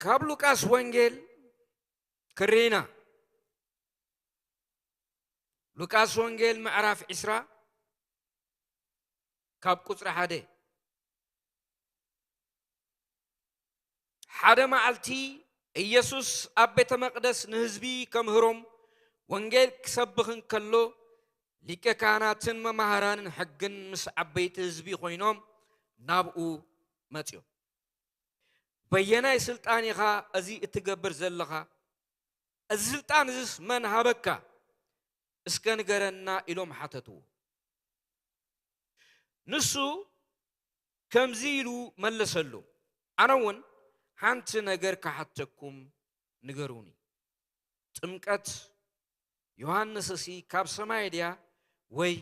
ካብ ሉቃስ ወንጌል ክርኢና። ሉቃስ ወንጌል ምዕራፍ ዕስራ ካብ ቁጽሪ ሓደ። ሓደ መዓልቲ ኢየሱስ ኣብ ቤተ መቕደስ ንህዝቢ ከምህሮም ወንጌል ክሰብኽ እንከሎ፣ ሊቀ ካህናትን መማህራንን ሕግን ምስ ዓበይቲ ህዝቢ ኮይኖም ናብኡ መጺኦም። "በየናይ ስልጣን ኢኻ እዚ እትገብር ዘለኻ? እዚ ስልጣን እዝስ መን ሃበካ? እስከ ንገረና" ኢሎም ሓተትዎ። ንሱ ከምዚ ኢሉ መለሰሎም፣ "ኣነ እውን ሓንቲ ነገር ክሓተኩም፣ ንገሩኒ። ጥምቀት ዮሃንስሲ ካብ ሰማይ ድያ ወይ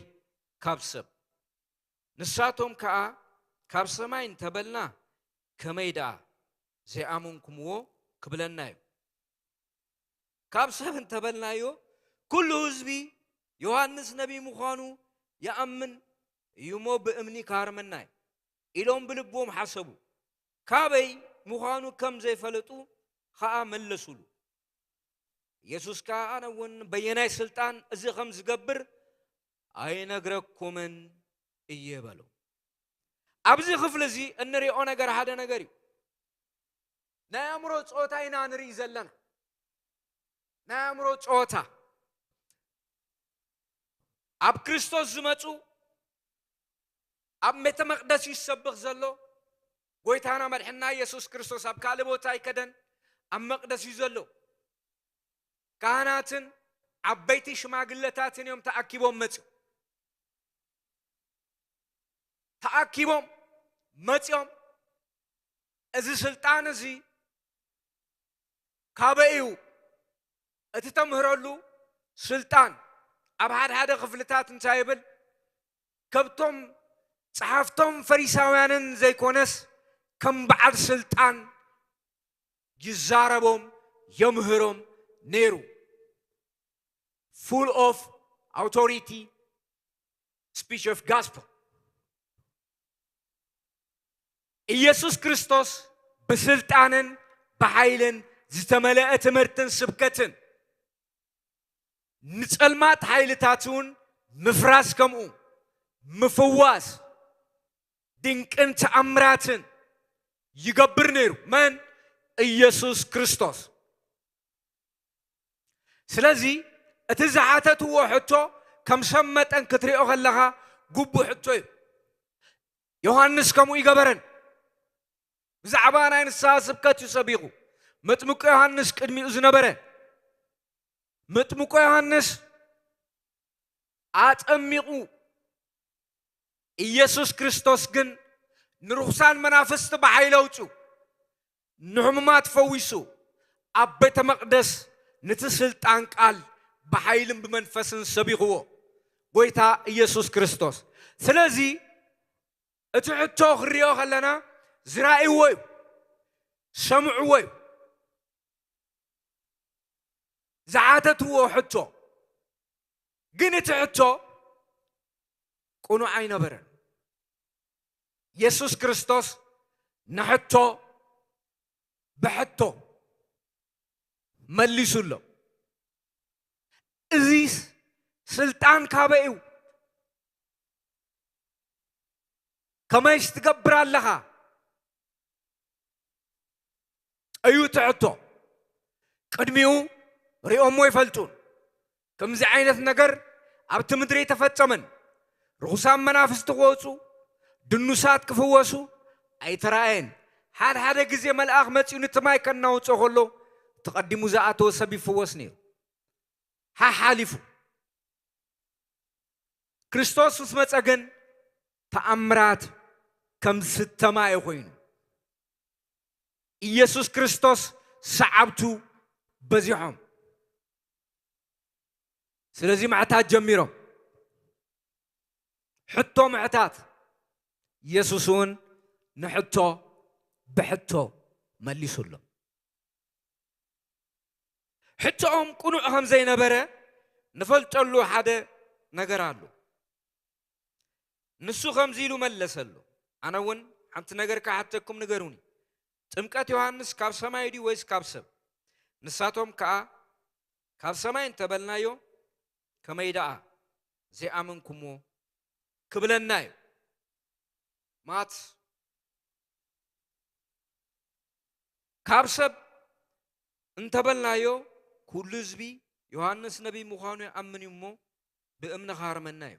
ካብ ሰብ?" ንሳቶም ከኣ፣ "ካብ ሰማይ እንተበልና፣ ከመይ ደኣ ዘይኣመንኩምዎ ክብለና እዩ? ካብ ሰብ እንተበልናዮ፣ ኩሉ ህዝቢ ዮሃንስ ነቢይ ምዃኑ ይኣምን እዩ እሞ፣ ብእምኒ ክሃርመና እዩ" ኢሎም ብልቦም ሓሰቡ። ካበይ ምዃኑ ከም ዘይፈለጡ ኸኣ መለሱሉ። ኢየሱስ ከኣ፣ "ኣነ እውን በየናይ ስልጣን እዚ ኸም ዝገብር ኣይነግረኩምን እየ" በሎም። ኣብዚ ክፍሊ እዚ እንሪኦ ነገር ሓደ ነገር እዩ። ናይ ኣእምሮ ጾታ ኢና ንርኢ ዘለና። ናይ ኣእምሮ ጸወታ። ኣብ ክርስቶስ ዝመጹ፣ ኣብ ቤተ መቕደስ እዩ ዝሰብኽ ዘሎ። ጎይታና መድሕና ኢየሱስ ክርስቶስ ኣብ ካልእ ቦታ ኣይከደን፣ ኣብ መቕደስ እዩ ዘሎ። ካህናትን ዓበይቲ ሽማግለታትን እዮም ተኣኪቦም መጽዮም። ተኣኪቦም መጽዮም፣ "እዚ ስልጣን እዚ ካበይ እዩ?" እቲ ተምህረሉ ስልጣን ኣብ ሓደ ሓደ ክፍልታት እንታይ ይብል? ከብቶም ጸሓፍቶም ፈሪሳውያንን ዘይኮነስ፣ ከም በዓል ስልጣን ይዛረቦም፣ የምህሮም ነይሩ። Full of authority, speech of gospel። ኢየሱስ ክርስቶስ ብስልጣንን ብሓይልን ዝተመልአ ትምህርትን ስብከትን፣ ንጸልማት ሓይልታት እውን ምፍራስ፣ ከምኡ ምፍዋስ፣ ድንቅን ተኣምራትን ይገብር ነይሩ። መን? ኢየሱስ ክርስቶስ። ስለዚ እቲ ዝሓተትዎ ሕቶ ከም ሰብ መጠን ክትሪኦ ከለኻ ግቡእ ሕቶ እዩ። ዮሃንስ ከምኡ ይገበረን። ብዛዕባ ናይ ንስሓ ስብከት እዩ ሰቢኹ። መጥምቁ ዮሃንስ ቅድሚኡ ዝነበረ፣ መጥምቁ ዮሃንስ ኣጠሚቑ። ኢየሱስ ክርስቶስ ግን ንርኹሳን መናፍስቲ ብሓይሊ ኣውጺኡ፣ ንሕሙማት ፈዊሱ፣ ኣብ ቤተ መቕደስ ነቲ ስልጣን ቃል ብሓይልን ብመንፈስን ሰቢኽዎ፣ ጎይታ ኢየሱስ ክርስቶስ። ስለዚ እቲ ሕቶ ክንሪኦ ከለና ዝራእይዎ እዩ፣ ሰምዕዎ እዩ። ዝሓተትዎ ሕቶ ግን እቲ ሕቶ ቅኑዕ ኣይነበረን። የሱስ ክርስቶስ ንሕቶ ብሕቶ መሊሱሎም። "እዚስ ስልጣን ካበይ እዩ? ከመይስ ትገብር ኣለኻ?" እዩ እቲ ሕቶ። ቅድሚኡ ሪኦሞ ኣይፈልጡን። ከምዚ ዓይነት ነገር ኣብቲ ምድሪ ኣይተፈጸመን። ርኹሳን መናፍስቲ ክወጹ፣ ድኑሳት ክፍወሱ ኣይተራእየን። ሓደ ሓደ ግዜ መልኣኽ መጺኡ ነቲ ማይ ከናውጾ ከሎ፣ እቲ ቀዲሙ ዝኣተወ ሰብ ይፍወስ ነይሩ። ሓሓሊፉ። ክርስቶስ ምስ መጸ ግን ተኣምራት ከም ዝስተ ማይ ኮይኑ፣ ኢየሱስ ክርስቶስ ሰዓብቱ በዚሖም። ስለዚ ምሕታት ጀሚሮም። ሕቶ ምሕታት፣ ኢየሱስ እውን ንሕቶ ብሕቶ መሊሱሎም። ሕቶኦም ቅኑዕ ከም ዘይነበረ ንፈልጠሉ ሓደ ነገር ኣሎ። ንሱ ከምዚ ኢሉ መለሰሉ፣ "ኣነ እውን ሓንቲ ነገር ክሓተኩም፣ ንገሩኒ። ጥምቀት ዮሃንስ ካብ ሰማይ ድዩ ወይስ ካብ ሰብ?" ንሳቶም ከኣ፣ "ካብ ሰማይ እንተበልናዮ፣ ከመይ ደኣ ዘይኣመንኩምዎ ክብለና እዩ?" ማት ካብ ሰብ እንተበልናዮ፣ ኩሉ ህዝቢ ዮሃንስ ነቢይ ምዃኑ ይኣምን እዩ እሞ፣ ብእምኒ ክሃርመና እዩ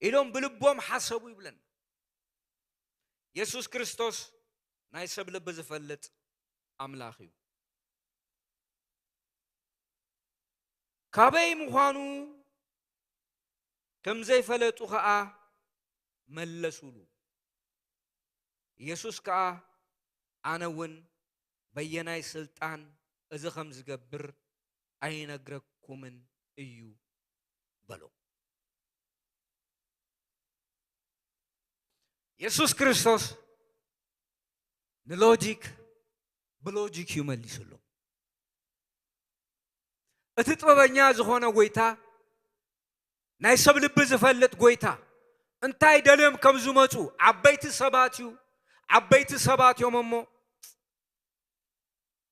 ኢሎም ብልቦም ሓሰቡ ይብለና። የሱስ ክርስቶስ ናይ ሰብ ልቢ ዝፈልጥ ኣምላኽ እዩ። ካበይ ምዃኑ ከም ዘይፈለጡ ኸኣ መለሱሉ። ኢየሱስ ከኣ፣ "ኣነ እውን በየናይ ስልጣን እዚ ኸም ዝገብር ኣይነግረኩምን እዩ" በሎ። የሱስ ክርስቶስ ንሎጂክ ብሎጂክ እዩ መሊሱሉ። እቲ ጥበበኛ ዝኾነ ጎይታ፣ ናይ ሰብ ልቢ ዝፈልጥ ጎይታ፣ እንታይ ደልዮም ከም ዝመጹ፣ ዓበይቲ ሰባት እዩ፣ ዓበይቲ ሰባት እዮም እሞ፣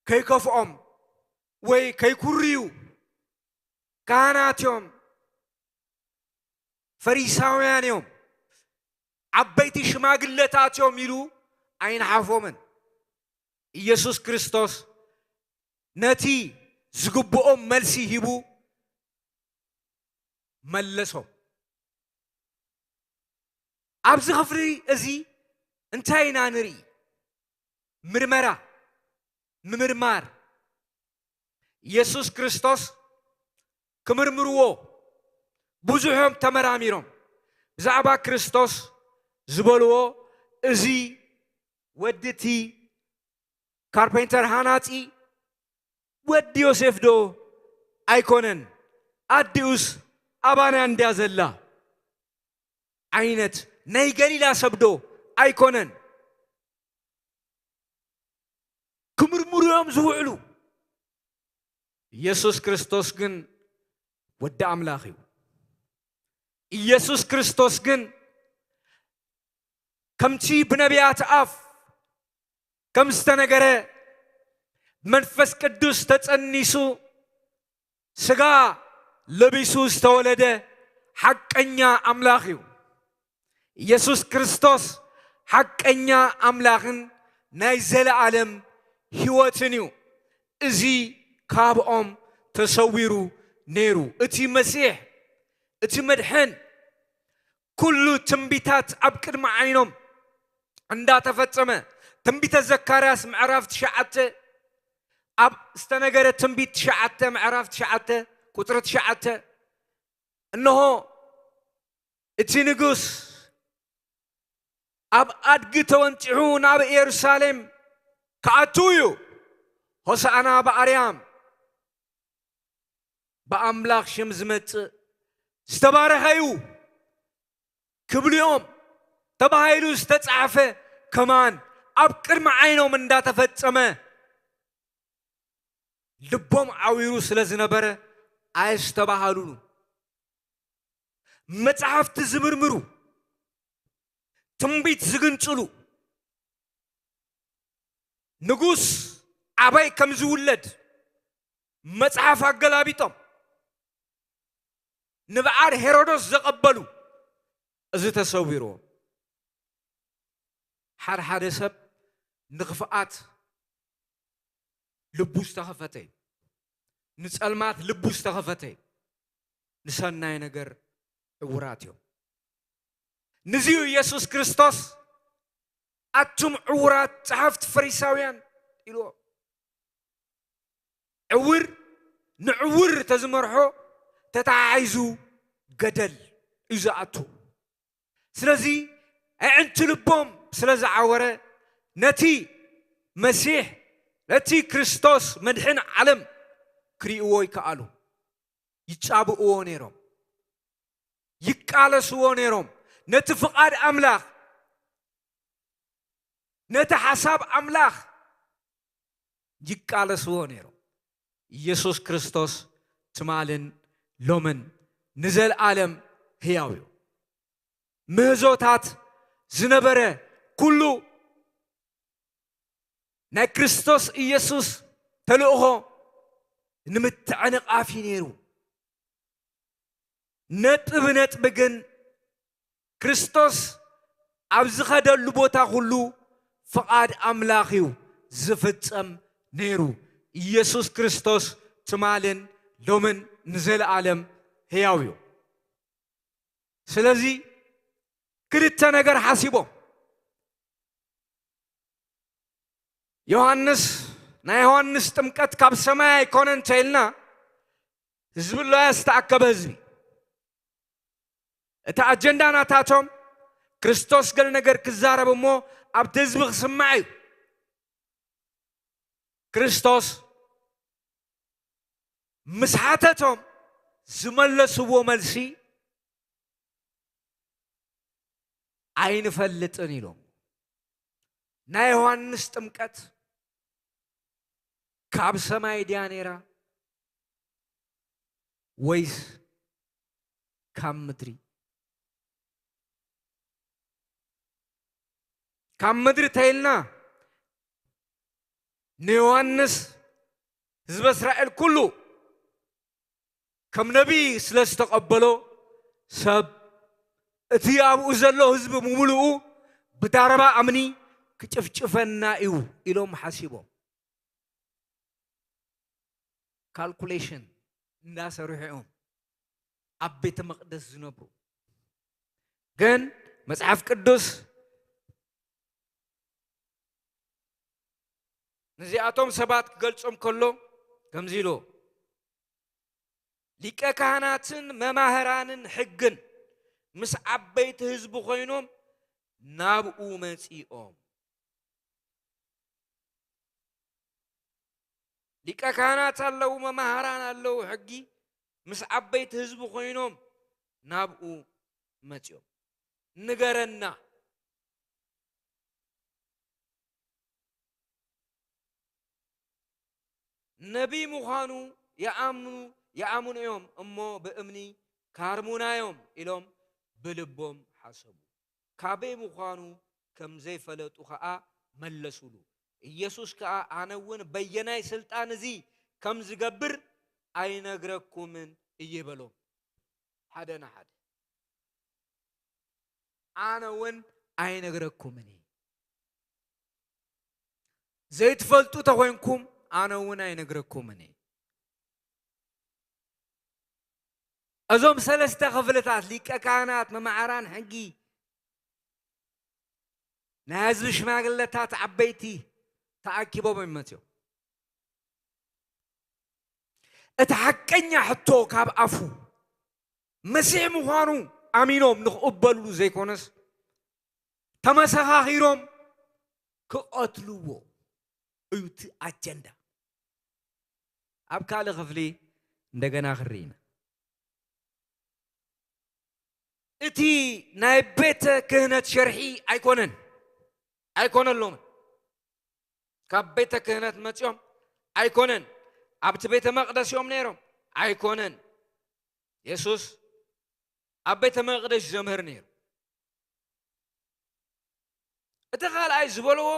ከይከፍኦም ወይ ከይኩርዩ፣ ካህናት እዮም፣ ፈሪሳውያን እዮም፣ ዓበይቲ ሽማግለታት እዮም ኢሉ ኣይነሓፎምን። ኢየሱስ ክርስቶስ ነቲ ዝግብኦም መልሲ ሂቡ መለሶም። ኣብዚ ክፍሊ እዚ እንታይ ኢና ንርኢ? ምርመራ፣ ምምርማር። የሱስ ክርስቶስ ክምርምርዎ ብዙሕ እዮም ተመራሚሮም። ብዛዕባ ክርስቶስ ዝበልዎ፣ እዚ ወዲ እቲ ካርፔንተር፣ ሃናጺ፣ ወዲ ዮሴፍ ዶ ኣይኮነን? ኣዲኡስ ኣባና እንድያ ዘላ ዓይነት ናይ ገሊላ ሰብ ዶ ኣይኮነን? ክምርምሩ እዮም ዝውዕሉ። ኢየሱስ ክርስቶስ ግን ወዲ ኣምላኽ እዩ። ኢየሱስ ክርስቶስ ግን ከምቲ ብነቢያት ኣፍ ከም ዝተነገረ፣ መንፈስ ቅዱስ ተጸኒሱ ስጋ ለቢሱ ዝተወለደ ሓቀኛ ኣምላኽ እዩ። ኢየሱስ ክርስቶስ ሓቀኛ ኣምላኽን ናይ ዘለኣለም ህይወትን እዩ። እዚ ካብኦም ተሰዊሩ ነይሩ። እቲ መሲሕ፣ እቲ መድሕን፣ ኩሉ ትንቢታት ኣብ ቅድሚ ዓይኖም እንዳተፈጸመ፣ ትንቢተ ዘካርያስ ምዕራፍ ትሽዓተ፣ ኣብ ዝተነገረ ትንቢት ትሽዓተ፣ ምዕራፍ ትሽዓተ፣ ቁጽሪ ትሽዓተ፣ እንሆ እቲ ንጉስ ኣብ ኣድጊ ተወንጪሑ ናብ ኢየሩሳሌም ክኣቱ እዩ። ሆሳዕና ብኣርያም፣ ብኣምላኽ ሽም ዝመጽእ ዝተባረኸ እዩ ክብልኦም ተባሂሉ ዝተጻሕፈ ከማን ኣብ ቅድሚ ዓይኖም እንዳተፈጸመ፣ ልቦም ዓዊሩ ስለ ዝነበረ ኣየስተባሃሉሉ። መጻሕፍቲ ዝምርምሩ፣ ትንቢት ዝግንጽሉ፣ ንጉስ ኣበይ ከም ዝውለድ መጽሓፍ ኣገላቢጦም ንበዓል ሄሮዶስ ዘቐበሉ፣ እዚ ተሰዊርዎም። ሓደ ሓደ ሰብ ንኽፍኣት ልቡ ዝተኸፈተ እዩ። ንጸልማት ልቡ ዝተኸፈተ እዩ። ንሰናይ ነገር ዕውራት እዮም። ንዚዩ ኢየሱስ ክርስቶስ፣ ኣቱም ዕውራት ጸሓፍቲ ፈሪሳውያን፣ ኢልዎም። ዕውር ንዕውር ተዝመርሖ፣ ተተሓሒዙ ገደል እዩ ዝኣቱ። ስለዚ ኣዕንቲ ልቦም ስለ ዝዓወረ፣ ነቲ መሲሕ፣ ነቲ ክርስቶስ መድሕን ዓለም ክርእይዎ ይከኣሉ። ይጻብእዎ ነይሮም። ይቃለስዎ ነይሮም። ነቲ ፍቓድ ኣምላኽ፣ ነቲ ሓሳብ ኣምላኽ ይቃለስዎ ነይሮም። ኢየሱስ ክርስቶስ ትማልን ሎምን ንዘለኣለም ህያው እዩ። ምህዞታት ዝነበረ ኩሉ ናይ ክርስቶስ ኢየሱስ ተልእኾ ንምትዕንቓፍ እዩ ነይሩ። ነጥቢ ነጥቢ ግን ክርስቶስ ኣብ ዝኸደሉ ቦታ ኩሉ ፍቓድ ኣምላኽ እዩ ዝፍጸም ነይሩ። ኢየሱስ ክርስቶስ ትማልን ሎምን ንዘለኣለም ህያው እዩ። ስለዚ ክልተ ነገር ሓሲቦም። ዮሃንስ፣ ናይ ዮሃንስ ጥምቀት ካብ ሰማይ ኣይኮነን እንተኢልና፣ ህዝቢ ኣሎ፣ ዝተኣከበ ህዝቢ። እቲ ኣጀንዳ ናታቶም፣ ክርስቶስ ገለ ነገር ክዛረብ እሞ ኣብቲ ህዝቢ ክስማዕ እዩ። ክርስቶስ ምስ ሓተቶም ዝመለስዎ መልሲ፣ "ኣይንፈልጥን" ኢሎም። ናይ ዮሃንስ ጥምቀት ካብ ሰማይ ድያ ነይራ ወይስ ካብ ምድሪ? ካብ ምድሪ ተይልና፣ ንዮሃንስ ህዝበ እስራኤል ኩሉ ከም ነቢይ ስለ ዝተቐበሎ፣ ሰብ፣ እቲ ኣብኡ ዘሎ ህዝቢ ብምሉኡ ብዳረባ እምኒ ክጭፍጭፈና እዩ ኢሎም ሓሲቦም። ካልኩሌሽን እንዳሰርሑ እዮም ኣብ ቤተ መቕደስ ዝነብሩ። ግን መጽሓፍ ቅዱስ ነዚኣቶም ሰባት ክገልጾም ከሎ ከምዚ ኢሉ፣ ሊቀ ካህናትን መማህራንን ሕግን ምስ ዓበይቲ ህዝቢ ኮይኖም ናብኡ መጺኦም። ሊቀ ካህናት ኣለዉ፣ መማህራን ኣለዉ፣ ሕጊ ምስ ዓበይቲ ህዝቢ ኮይኖም ናብኡ መጺኦም። ንገረና። ነቢይ ምዃኑ ይኣምኑ፣ ይኣምኑ እዮም እሞ ብእምኒ ካርሙና እዮም ኢሎም ብልቦም ሓሰቡ። ካበይ ምዃኑ ከም ዘይፈለጡ ኸኣ መለሱሉ። ኢየሱስ ከኣ ኣነ እውን በየናይ ስልጣን እዚ ከም ዝገብር ኣይነግረኩምን እየ በሎም። ሓደ ንሓደ ኣነ እውን ኣይነግረኩምን እየ። ዘይትፈልጡ ተኾይንኩም ኣነ እውን ኣይነግረኩምን እየ። እዞም ሰለስተ ክፍልታት ሊቀ ካህናት፣ መማዕራን ሕጊ፣ ናይ ህዝቢ ሽማግለታት ዓበይቲ ተኣኪቦም እዮም መፅዮም። እቲ ሓቀኛ ሕቶ ካብ ኣፉ መሲሕ ምዃኑ ኣሚኖም ንኽቕበሉ ዘይኮነስ ተመሰኻኺሮም ክቐትልዎ እዩ እቲ ኣጀንዳ። ኣብ ካልእ ክፍሊ እንደገና ክንርኢ ኢና። እቲ ናይ ቤተ ክህነት ሸርሒ ኣይኮነን፣ ኣይኮነሎምን። ካብ ቤተ ክህነት መጺኦም ኣይኮነን፣ ኣብቲ ቤተ መቕደስ እዮም ነይሮም ኣይኮነን። የሱስ ኣብ ቤተ መቕደስ ዘምህር ነይሩ። እቲ ካልኣይ ዝበልዎ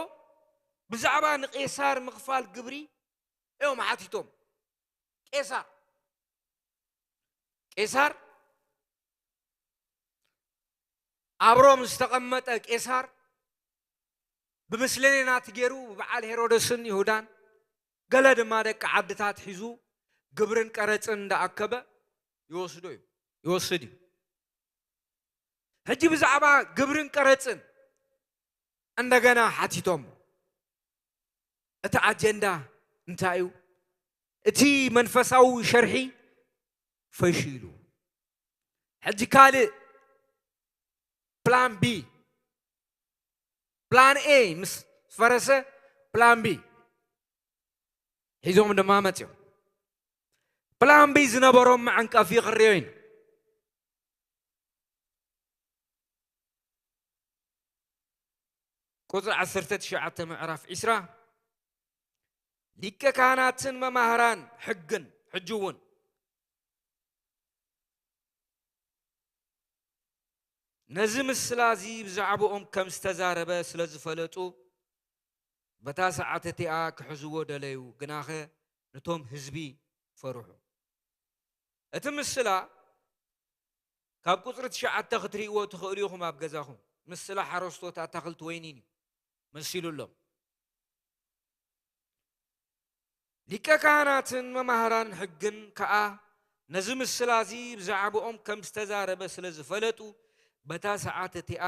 ብዛዕባ ንቄሳር ምኽፋል ግብሪ እዮም ሓቲቶም። ቄሳር፣ ቄሳር ኣብ ሮም ዝተቐመጠ ቄሳር ብምስለኔ ናቲ ገይሩ ብበዓል ሄሮደስን ይሁዳን ገለ ድማ ደቂ ዓድታት ሒዙ ግብርን ቀረጽን እንዳኣከበ ይወስዶ እዩ፣ ይወስድ እዩ። ሕጂ ብዛዕባ ግብርን ቀረጽን እንደገና ሓቲቶም። እቲ ኣጀንዳ እንታይ እዩ? እቲ መንፈሳዊ ሸርሒ ፈሺሉ። ሕጂ ካልእ ፕላን ቢ፣ ፕላን ኤ ምስ ፈረሰ ፕላን ቢ ሒዞም ድማ መፅዮም። ፕላን ቢ ዝነበሮም መዐንቀፊ ክርእዮ ኢና። ቁጽሪ ዓሰርተ ትሽዓተ ምዕራፍ ዒስራ፣ ሊቀ ካህናትን መማህራን ሕግን ሕጂ እውን ነዚ ምስላ እዚ ብዛዕባኦም ከም ዝተዛረበ ስለ ዝፈለጡ፣ በታ ሰዓት እቲኣ ክሕዝዎ ደለዩ፣ ግናኸ ነቶም ህዝቢ ፈርሑ። እቲ ምስላ ካብ ቁጽሪ ትሽዓተ ክትርእይዎ ትኽእሉ ኢኹም ኣብ ገዛኹም። ምስላ ሓረስቶት ኣታኽልቲ ወይኒን እዩ መሲሉሎም። ሊቀ ካህናትን መማህራን ሕግን ከኣ ነዚ ምስላ እዚ ብዛዕባኦም ከም ዝተዛረበ ስለ ዝፈለጡ፣ በታ ሰዓት እቲኣ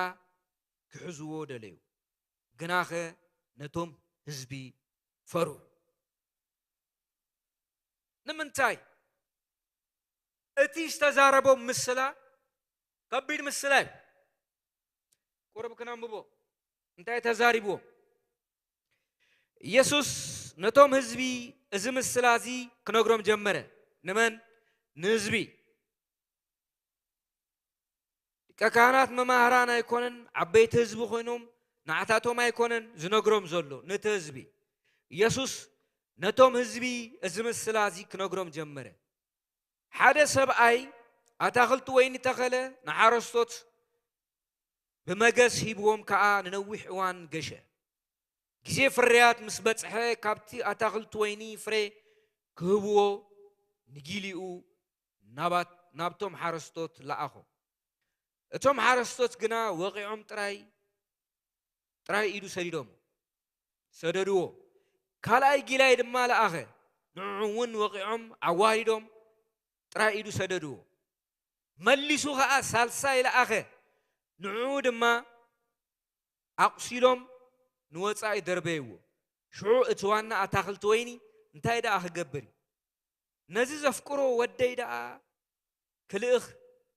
ክሕዝዎ ደለዩ። ግናኸ ነቶም ህዝቢ ፈርሁ። ንምንታይ? እቲ ዝተዛረቦም ምስላ ከቢድ ምስላ እዩ። ቁሩብ ክነንብቦ። እንታይ ተዛሪብዎም? ኢየሱስ ነቶም ህዝቢ እዚ ምስላ እዚ ክነግሮም ጀመረ። ንመን? ንህዝቢ። ሊቀ ካህናት መማህራን ኣይኮነን፣ ዓበይቲ ህዝቢ ኮይኖም ንዓታቶም ኣይኮነን ዝነግሮም ዘሎ፣ ነቲ ህዝቢ። ኢየሱስ ነቶም ህዝቢ እዚ ምስላ እዚ ክነግሮም ጀመረ። ሓደ ሰብኣይ ኣታኽልቲ ወይኒ ተኸለ፣ ንሓረስቶት ብመገስ ሂብዎም ከኣ ንነዊሕ እዋን ገሸ። ግዜ ፍርያት ምስ በጽሐ፣ ካብቲ ኣታኽልቲ ወይኒ ፍረ ክህብዎ ንጊሊኡ ናባት-፣ ናብቶም ሓረስቶት ለኣኾም። እቶም ሓረስቶት ግና ወቒዖም ጥራይ፣ ጥራይ ኢዱ ሰዲዶም፣ ሰደድዎ። ካልኣይ ጊላይ ድማ ለኣኸ። ንዕኡ እውን ወቒዖም ኣዋሪዶም ጥራይ ኢዱ ሰደድዎ። መሊሱ ኸኣ ሳልሳይ ለኣኸ፣ ንዕኡ ድማ ኣቑሲሎም ንወጻኢ ደርበይዎ። ሽዑ እቲ ዋና ኣታኽልቲ ወይኒ እንታይ ደኣ ክገብር እዩ? ነዚ ዘፍቅሮ ወደይ ደኣ ክልእኽ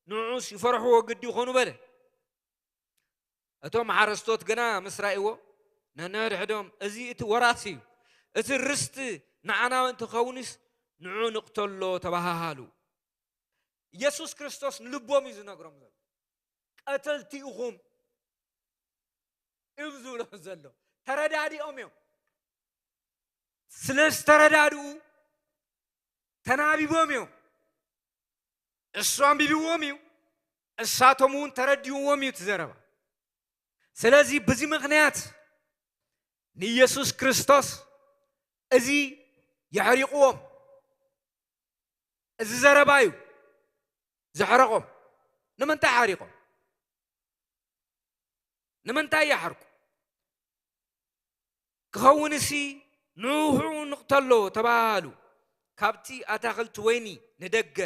ንዕኡስ ይፈርሕዎ ግዲ ይኾኑ በለ። እቶም ሓረስቶት ግና ምስ ራእይዎ ነንሕድሕዶም፣ "እዚ እቲ ወራሲ እዩ፣ እቲ ርስቲ ንዓና እንትኸውንስ ንዑ ንቕተሎ" ተባሃሃሉ። ኢየሱስ ክርስቶስ ንልቦም እዩ ዝነግሮም ዘሎ። "ቀተልቲ ኢኹም" እዩ ዝብሎ ዘሎ። ተረዳዲኦም እዮም። ስለ ዝተረዳድኡ ተናቢቦም እዮም። እሱ ኣንቢብዎም እዩ፣ እሳቶም እውን ተረዲእዎም እዩ እቲ ዘረባ። ስለዚ በዚ ምኽንያት ንኢየሱስ ክርስቶስ እዚ የሕሪቕዎም፣ እዚ ዘረባ እዩ ዘሕረቖም። ንምንታይ ሓሪቖም? ንምንታይ ይሓርቁ? ክኸውንሲ ንውህዑ ንቕተሎ ተባሃሉ። ካብቲ ኣታኽልቲ ወይኒ ንደገ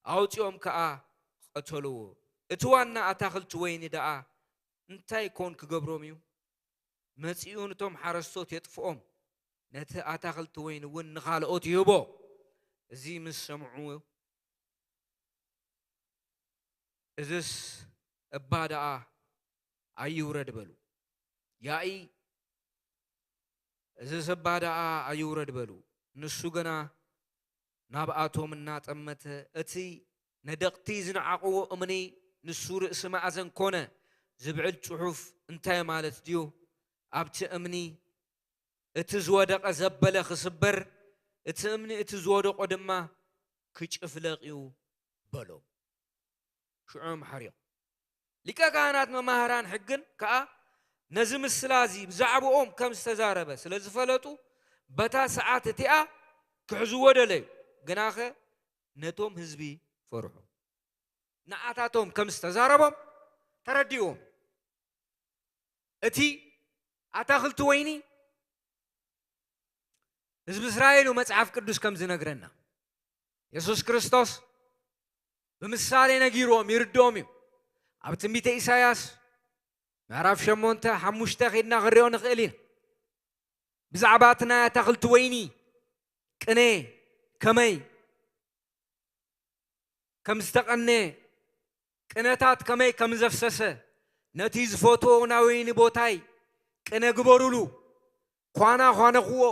ኣውጺኦም ከኣ ቀተልዎ። እቲ ዋና ኣታኽልቲ ወይኒ ደኣ እንታይ ኮን ክገብሮም እዩ? መጺኡ ነቶም ሓረስቶት የጥፍኦም፣ ነቲ ኣታኽልቲ ወይኒ እውን ንኻልኦት ይህቦ። እዚ ምስ ሰምዑ፣ "እዝስ እባ ደኣ ኣይውረድ" በሉ። ያኢ፣ "እዝስ እባ ደኣ ኣይውረድ" በሉ። ንሱ ግና ናብኣቶም እናጠመተ፣ "እቲ ነደቕቲ ዝነዓቕዎ እምኒ ንሱ ርእሲ ማእዘን ኮነ" ዝብዕል ጽሑፍ እንታይ ማለት ድዩ? ኣብቲ እምኒ እቲ ዝወደቐ ዘበለ ክስበር፣ እቲ እምኒ እቲ ዝወደቖ ድማ ክጭፍለቕ እዩ በሎም። ሽዑ እዮም ሓሪቖም። ሊቀ ካህናት መማህራን ሕግን ከኣ ነዚ ምስላ እዚ ብዛዕባኦም ከም ዝተዛረበ ስለ ዝፈለጡ፣ በታ ሰዓት እቲኣ ክሕዝዎ ደለዩ። ግናኸ ነቶም ህዝቢ ፈርሑ። ንዓታቶም ከም ዝተዛረቦም ተረዲእዎም። እቲ ኣታኽልቲ ወይኒ ህዝቢ እስራኤል እዩ መጽሓፍ ቅዱስ ከም ዝነግረና። የሱስ ክርስቶስ ብምሳሌ ነጊርዎም ይርድኦም እዩ። ኣብ ትንቢተ ኢሳያስ ምዕራፍ ሸሞንተ ሓሙሽተ ኺድና ክንሪኦ ንኽእል ኢና። ብዛዕባ እቲ ናይ ኣታኽልቲ ወይኒ ቅኔ ከመይ ከም ዝተቐነ፣ ቅነታት ከመይ ከም ዘፍሰሰ፣ ነቲ ዝፈትዎ ናይ ወይኒ ቦታይ ቅነ ግበሩሉ፣ ኳና ኳነኽዎ፣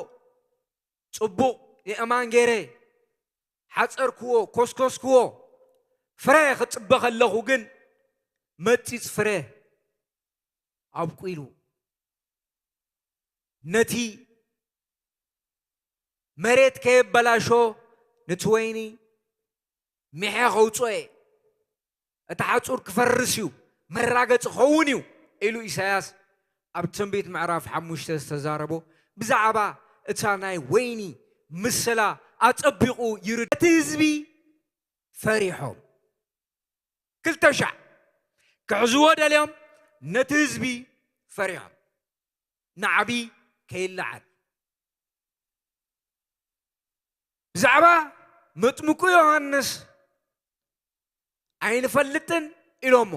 ጽቡቕ የእማን ገይረ ሓጸርክዎ፣ ኮስኮስክዎ፣ ፍረ ክጽበ ከለኹ ግን መጺጽ ፍረ ኣብቁሉ። ነቲ መሬት ከየበላሾ፣ ነቲ ወይኒ ሚሐ ከውጽኦ እየ። እቲ ሓጹር ክፈርስ እዩ፣ መራገጺ ክኸውን እዩ ኢሉ ኢሳያስ ኣብ ትንቢት ምዕራፍ ሓሙሽተ ዝተዛረቦ ብዛዕባ እታ ናይ ወይኒ ምስላ ኣጸቢቑ ይርድ-፣ እቲ ህዝቢ ፈሪሖም። ክልተ ሻዕ ክሕዝዎ ደልዮም፣ ነቲ ህዝቢ ፈሪሖም። ናዕቢ ከይለዓል። ብዛዕባ መጥምቁ ዮሃንስ ኣይንፈልጥን ኢሎሞ።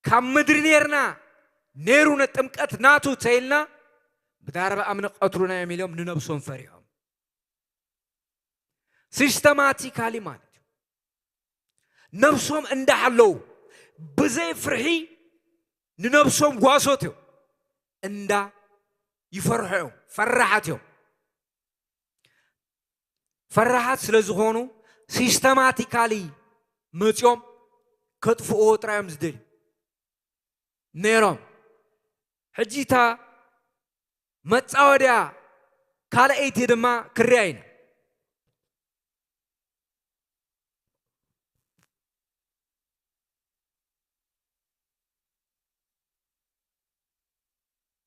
ካብ ምድሪ ኔርና፣ ኔሩ ንጥምቀት ናቱ ተይልና፣ ብዳርባ እምኒ ቀትሩና እዮም ኢሎም ንነብሶም ፈሪሖም። ሲስተማቲካሊ ማለት እዩ። ነብሶም እንዳሓለዉ፣ ብዘይ ፍርሒ ንነብሶም ጓሶት እዮም። እንዳ ይፈርሑ እዮም፣ ፈራሓት እዮም። ፈራሓት ስለ ዝኾኑ፣ ሲስተማቲካሊ መጺኦም ከጥፍእዎ ጥራይ እዮም ዝደልዩ ነይሮም። ሕጂ እታ መጻወድያ ካልኣይቲ ድማ ክርያ ኢና።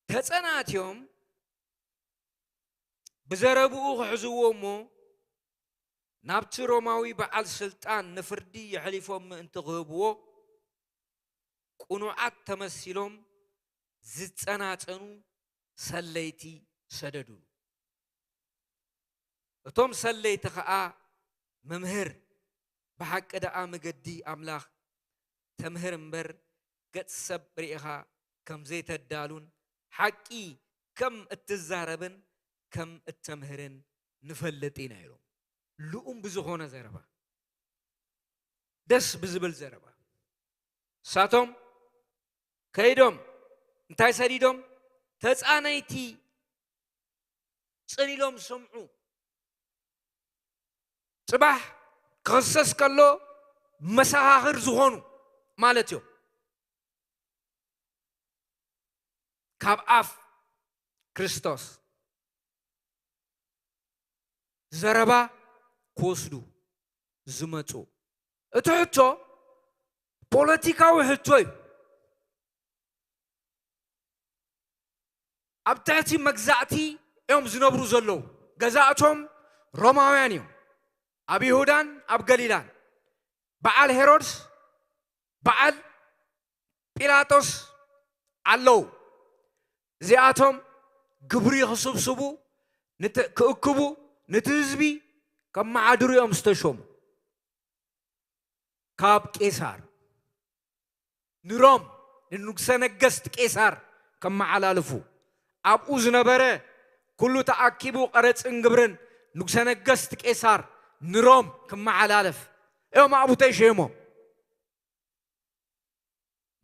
ተጸናትዮም ብዘረብኡ ክሕዝዎ እሞ፣ ናብቲ ሮማዊ በዓል ስልጣን ንፍርዲ የሕሊፎም ምእንቲ ክህብዎ፣ ቅኑዓት ተመሲሎም ዝጸናጸኑ ሰለይቲ ሰደዱሉ። እቶም ሰለይቲ ኸኣ፣ መምህር፣ ብሓቂ ደኣ መገዲ ኣምላኽ ተምህር እምበር፣ ገጽ ሰብ ርኢኻ ከም ዘይተዳሉን፣ ሓቂ ከም እትዛረብን ከም እተምህርን ንፈልጥ ኢና ኢሎም። ልኡም ብዝኾነ ዘረባ፣ ደስ ብዝብል ዘረባ። ንሳቶም ከይዶም እንታይ ሰዲዶም? ተጻነይቲ ጽን ኢሎም ስምዑ። ጽባሕ ክኽሰስ ከሎ መሰኻኽር ዝኾኑ ማለት እዮም። ካብ ኣፍ ክርስቶስ ዘረባ ክወስዱ ዝመጹ። እቲ ሕቶ ፖለቲካዊ ሕቶ እዩ። ኣብ ትሕቲ መግዛእቲ እዮም ዝነብሩ ዘለዉ። ገዛእቶም ሮማውያን እዮም። ኣብ ይሁዳን ኣብ ገሊላን በዓል ሄሮድስ፣ በዓል ጲላጦስ ኣለዉ። እዚኣቶም ግብሪ ክስብስቡ፣ ንቲ-፣ ክእክቡ፣ ነቲ ህዝቢ ከመሓድሩ እዮም ዝተሾሙ። ካብ ቄሳር ንሮም፣ ንንጉሰ ነገስት ቄሳር ከመሓላልፉ፣ ኣብኡ ዝነበረ ኩሉ ተኣኪቡ ቀረጽን ግብርን ንጉሰ ነገስት ቄሳር ንሮም ክመሓላለፍ እዮም ኣብኡ ተሸይሞም።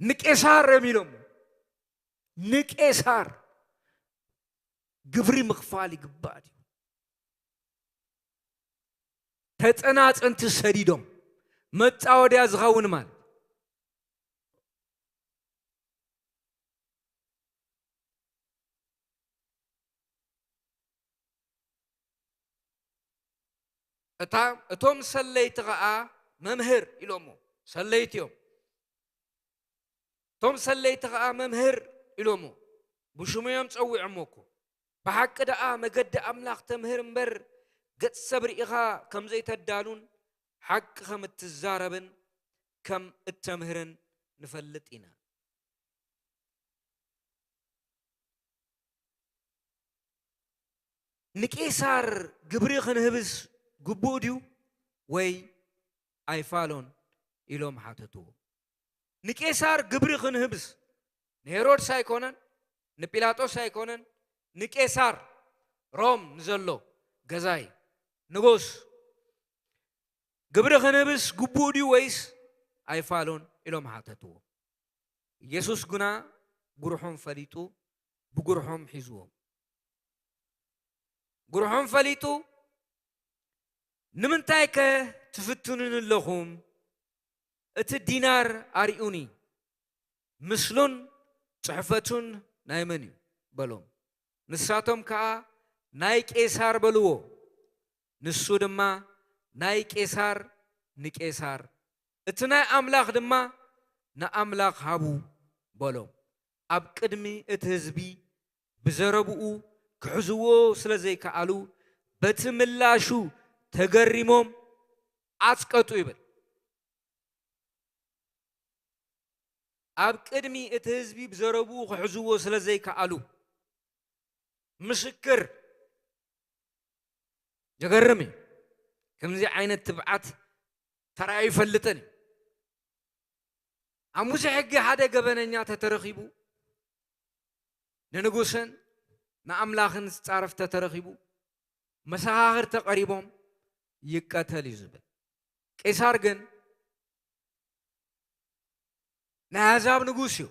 ንቄሳር እዮም ኢሎሞ። ንቄሳር ግብሪ ምኽፋል ይግባእ ድዩ? ተጸናጸንቲ ሰዲዶም መጻወድያ ዝኸውን ማለት። እታ፣ እቶም ሰለይቲ ኸኣ መምህር ኢሎሞ። ሰለይቲ እዮም። እቶም ሰለይቲ ኸኣ መምህር ኢሎሞ። ብሽሙ እዮም ጸዊዖሞ እኮ። ብሓቂ ደኣ መገዲ ኣምላኽ ተምህር እምበር፣ ገጽ ሰብ ርኢኻ ከም ዘይተዳሉን፣ ሓቂ ከም እትዛረብን ከም እተምህርን ንፈልጥ ኢና። ንቄሳር ግብሪ ክንህብስ ግቡእ ድዩ ወይ ኣይፋሎን? ኢሎም ሓተትዎ። ንቄሳር ግብሪ ክንህብስ ንሄሮድስ ኣይኮነን፣ ንጲላጦስ ኣይኮነን፣ ንቄሳር፣ ሮም ንዘሎ ገዛኢ ንጉስ ግብሪ ክንህብስ ግቡእ ድዩ ወይስ ኣይፋሎን? ኢሎም ሓተትዎ። ኢየሱስ ግና ጉርሖም ፈሊጡ ብጉርሖም ሒዝዎም። ጉርሖም ፈሊጡ፣ "ንምንታይ ከ ትፍትኑኒ ኣለኹም? እቲ ዲናር ኣርዩኒ፣ ምስሉን ጽሕፈቱን ናይ መን እዩ?" በሎም። ንሳቶም ከኣ፣ "ናይ ቄሳር" በልዎ። ንሱ ድማ፣ "ናይ ቄሳር ንቄሳር፣ እቲ ናይ ኣምላኽ ድማ ንኣምላኽ ሃቡ" በሎም። ኣብ ቅድሚ እቲ ህዝቢ ብዘረብኡ ክሕዝዎ ስለ ዘይከኣሉ፣ በቲ ምላሹ ተገሪሞም ኣጽቀጡ ይብል። ኣብ ቅድሚ እቲ ህዝቢ ብዘረብኡ ክሕዝዎ ስለ ዘይከኣሉ፣ ምስክር፣ ዘገርም እዩ። ከምዚ ዓይነት ትብዓት ተራእዩ ይፈልጥን እዩ። ኣብ ሙሴ ሕጊ ሓደ ገበነኛ ተተረኺቡ፣ ንንጉስን ንኣምላኽን ዝጻረፍ ተተረኺቡ፣ መሰኻኽር ተቐሪቦም፣ ይቀተል እዩ ዝብል። ቄሳር ግን ናይ ኣሕዛብ ንጉስ እዩ።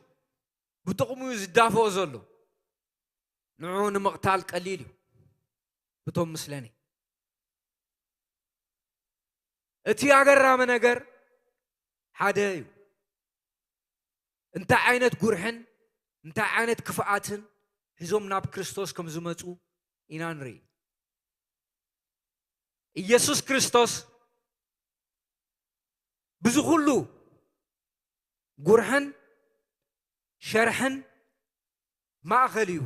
ብጥቕሙ እዩ ዝዳፈኦ ዘሎ። ንዑ ንምቕታል ቀሊል እዩ። ብቶም ምስለኒ። እቲ ኣገራሚ ነገር ሓደ እዩ። እንታይ ዓይነት ጉርሕን እንታይ ዓይነት ክፍኣትን ሒዞም ናብ ክርስቶስ ከም ዝመጹ ኢና ንርኢ። ኢየሱስ ክርስቶስ ብዚ ኩሉ ጉርሕን ሸርሕን ማእከል እዩ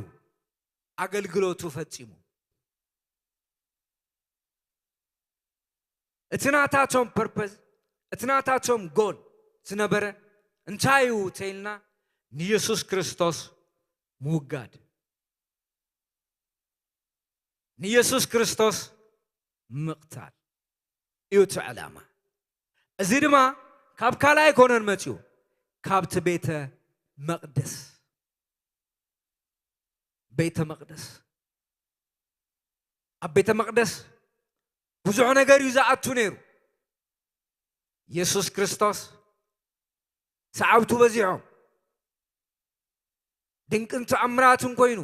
ኣገልግሎቱ ፈጺሙ። እቲ ናታቶም ፐርፐዝ፣ እቲ ናታቶም ጎል ዝነበረ እንታይ እዩ ተኢልና፣ ንየሱስ ክርስቶስ ምውጋድ። ንየሱስ ክርስቶስ ምቕታል እዩ እቲ ዕላማ። እዚ ድማ ካብ ካልእ ኣይኮነን መጺኡ፣ ካብቲ ቤተ መቕደስ፣ ቤተ መቕደስ። ኣብ ቤተ መቕደስ ብዙሕ ነገር እዩ ዝኣቱ ነይሩ። የሱስ ክርስቶስ፣ ሰዓብቱ በዚሖም፣ ድንቅን ተኣምራትን ኮይኑ፣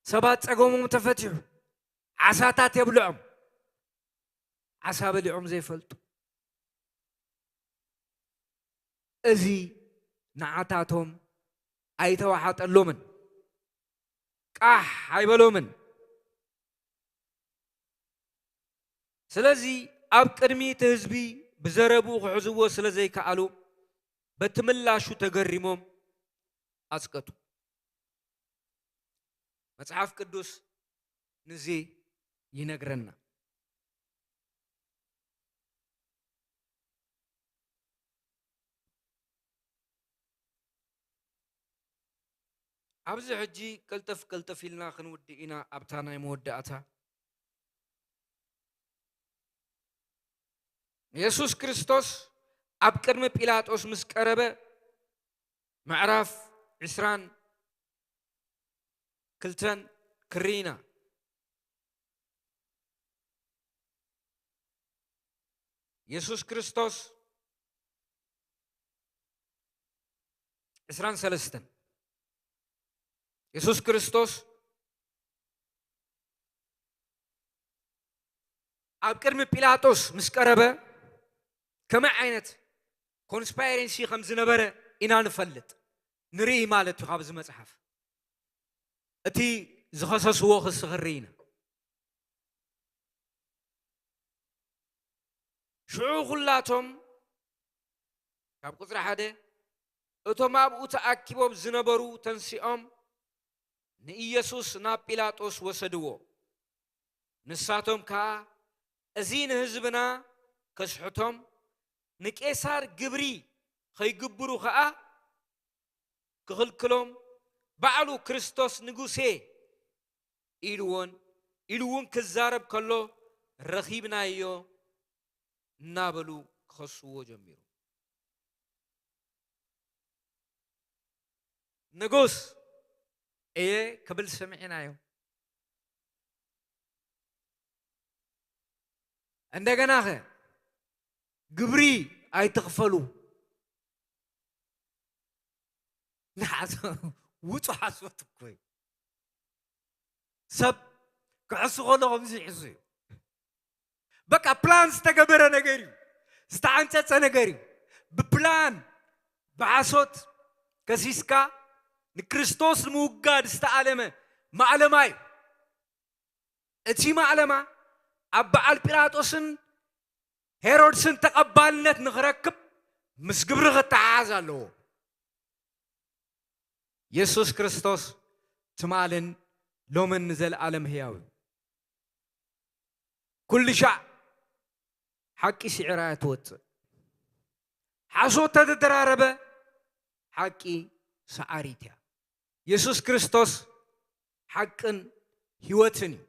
ሰባት ጸገሞም ተፈቲሑ፣ ዓሳታት የብልዖም። ዓሳ በሊዖም ዘይፈልጡ። እዚ ንዓታቶም ኣይተዋሓጠሎምን፣ ቃሕ ኣይበሎምን። ስለዚ ኣብ ቅድሚ እቲ ህዝቢ ብዘረብኡ ክሕዝዎ ስለ ዘይከኣሉ፣ በቲ ምላሹ ተገሪሞም ኣጽቀጡ። መጽሓፍ ቅዱስ ንዚ ይነግረና። ኣብዚ ሕጂ ቅልጥፍ ቅልጥፍ ኢልና ክንውድእ ኢና፣ ኣብታ ናይ መወዳእታ። የሱስ ክርስቶስ ኣብ ቅድሚ ጲላጦስ ምስ ቀረበ፣ ምዕራፍ ዕስራን ክልተን ክርኢ ኢና። የሱስ ክርስቶስ ዕስራን ሰለስተን፣ የሱስ ክርስቶስ ኣብ ቅድሚ ጲላጦስ ምስ ቀረበ፣ ከመይ ዓይነት ኮንስፓይረሲ ከም ዝነበረ ኢና ንፈልጥ፣ ንርኢ ማለት እዩ። ካብዚ መጽሓፍ፣ እቲ ዝኸሰስዎ ክሲ ክንርኢ ኢና። ሽዑ ኩላቶም፣ ካብ ቁጽሪ ሓደ፣ እቶም ኣብኡ ተኣኪቦም ዝነበሩ ተንሲኦም፣ ንኢየሱስ ናብ ጲላጦስ ወሰድዎ። ንሳቶም ከኣ፣ እዚ ንህዝብና ከስሕቶም፣ ንቄሳር ግብሪ ኸይግብሩ ኸኣ ክኽልክሎም፣ ባዕሉ ክርስቶስ ንጉሴ ኢልዎን፣ ኢሉ እውን ክዛረብ ከሎ፣ ረኺብናዮ እናበሉ ክኸስዎ ጀሚሩ። ንጉስ እየ ክብል ሰሚዕናዮ። እንደገናኸ ግብሪ ኣይትኽፈሉ። ንሓሶ-፣ ውጹእ ሓሶት እኮ እዩ። ሰብ ክሕሱ ከሎ ከምዚ ይሕሱ እዩ። በቃ ፕላን ዝተገበረ ነገር እዩ። ዝተዓንጸጸ ነገር እዩ። ብፕላን፣ ብሓሶት ከሲስካ ንክርስቶስ ንምውጋድ ዝተኣለመ ማእለማ እዩ። እቲ ማእለማ ኣብ በዓል ጲላጦስን ሄሮድስን ተቐባልነት ንኽረክብ ምስ ግብሪ ክተሓሓዝ ኣለዎ። የሱስ ክርስቶስ ትማልን ሎምን ንዘለኣለም ህያው እዩ። ኩሉ ሻዕ ሓቂ ስዒራ እያ ትወጽእ። ሓሶት ተተደራረበ፣ ሓቂ ሰዓሪት እያ። የሱስ ክርስቶስ ሓቅን ህይወትን እዩ።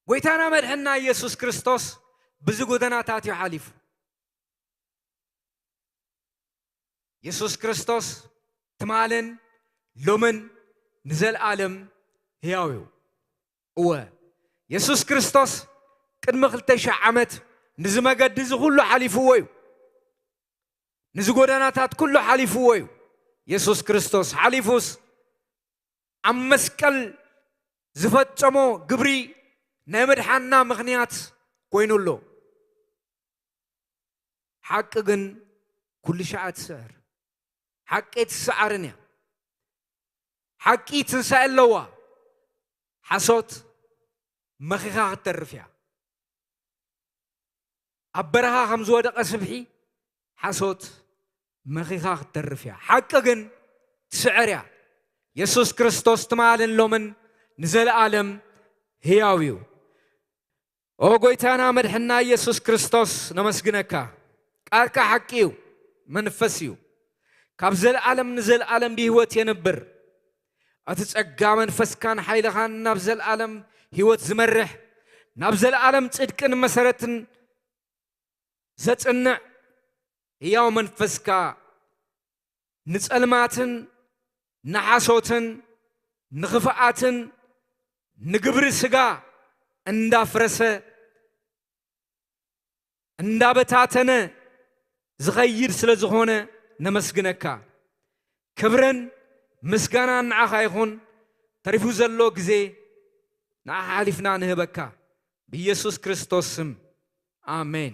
ጎይታና መድሕንና የሱስ ክርስቶስ ብዚ ጎደናታት እዩ ሓሊፉ። የሱስ ክርስቶስ ትማልን ሎምን ንዘለኣለም ህያው እዩ። እወ፣ የሱስ ክርስቶስ ቅድሚ ክልተ ሽሕ ዓመት ንዚ መገዲ እዚ ኩሉ ሓሊፍዎ እዩ። ንዚ ጎደናታት ኩሉ ሓሊፍዎ እዩ። የሱስ ክርስቶስ ሓሊፉስ፣ ኣብ መስቀል ዝፈጸሞ ግብሪ ናይ ምድሓንና ምኽንያት ኮይኑ ኣሎ። ሓቂ ግን ኩሉ ሻዕ ትስዕር። ሓቂ ኣይትስዓርን እያ። ሓቂ ትንሳኤ ኣለዋ። ሓሶት መኺኻ ክትተርፍ እያ። ኣብ በረኻ ከም ዝወደቐ ስብሒ፣ ሓሶት መኺኻ ክትተርፍ እያ። ሓቂ ግን ትስዕር እያ። የሱስ ክርስቶስ ትማልን ሎምን ንዘለኣለም ህያው እዩ። ኦ ጎይታና መድሕና ኢየሱስ ክርስቶስ፣ ነመስግነካ። ቃልካ ሓቂ እዩ፣ መንፈስ እዩ። ካብ ዘለኣለም ንዘለኣለም ብህይወት የንብር። እቲ ጸጋ መንፈስካን ሓይልኻን ናብ ዘለኣለም ህይወት ዝመርሕ፣ ናብ ዘለዓለም ጽድቅን መሰረትን ዘጽንዕ ህያው መንፈስካ ንጸልማትን ንሓሶትን ንኽፍኣትን ንግብሪ ስጋ እንዳፍረሰ እንዳበታተነ ዝኸይድ ስለ ዝኾነ ነመስግነካ። ክብርን ምስጋናን ንዓኻ ይኹን። ተሪፉ ዘሎ ግዜ ንዓኻ ሓሊፍና ንህበካ። ብኢየሱስ ክርስቶስ ስም ኣሜን።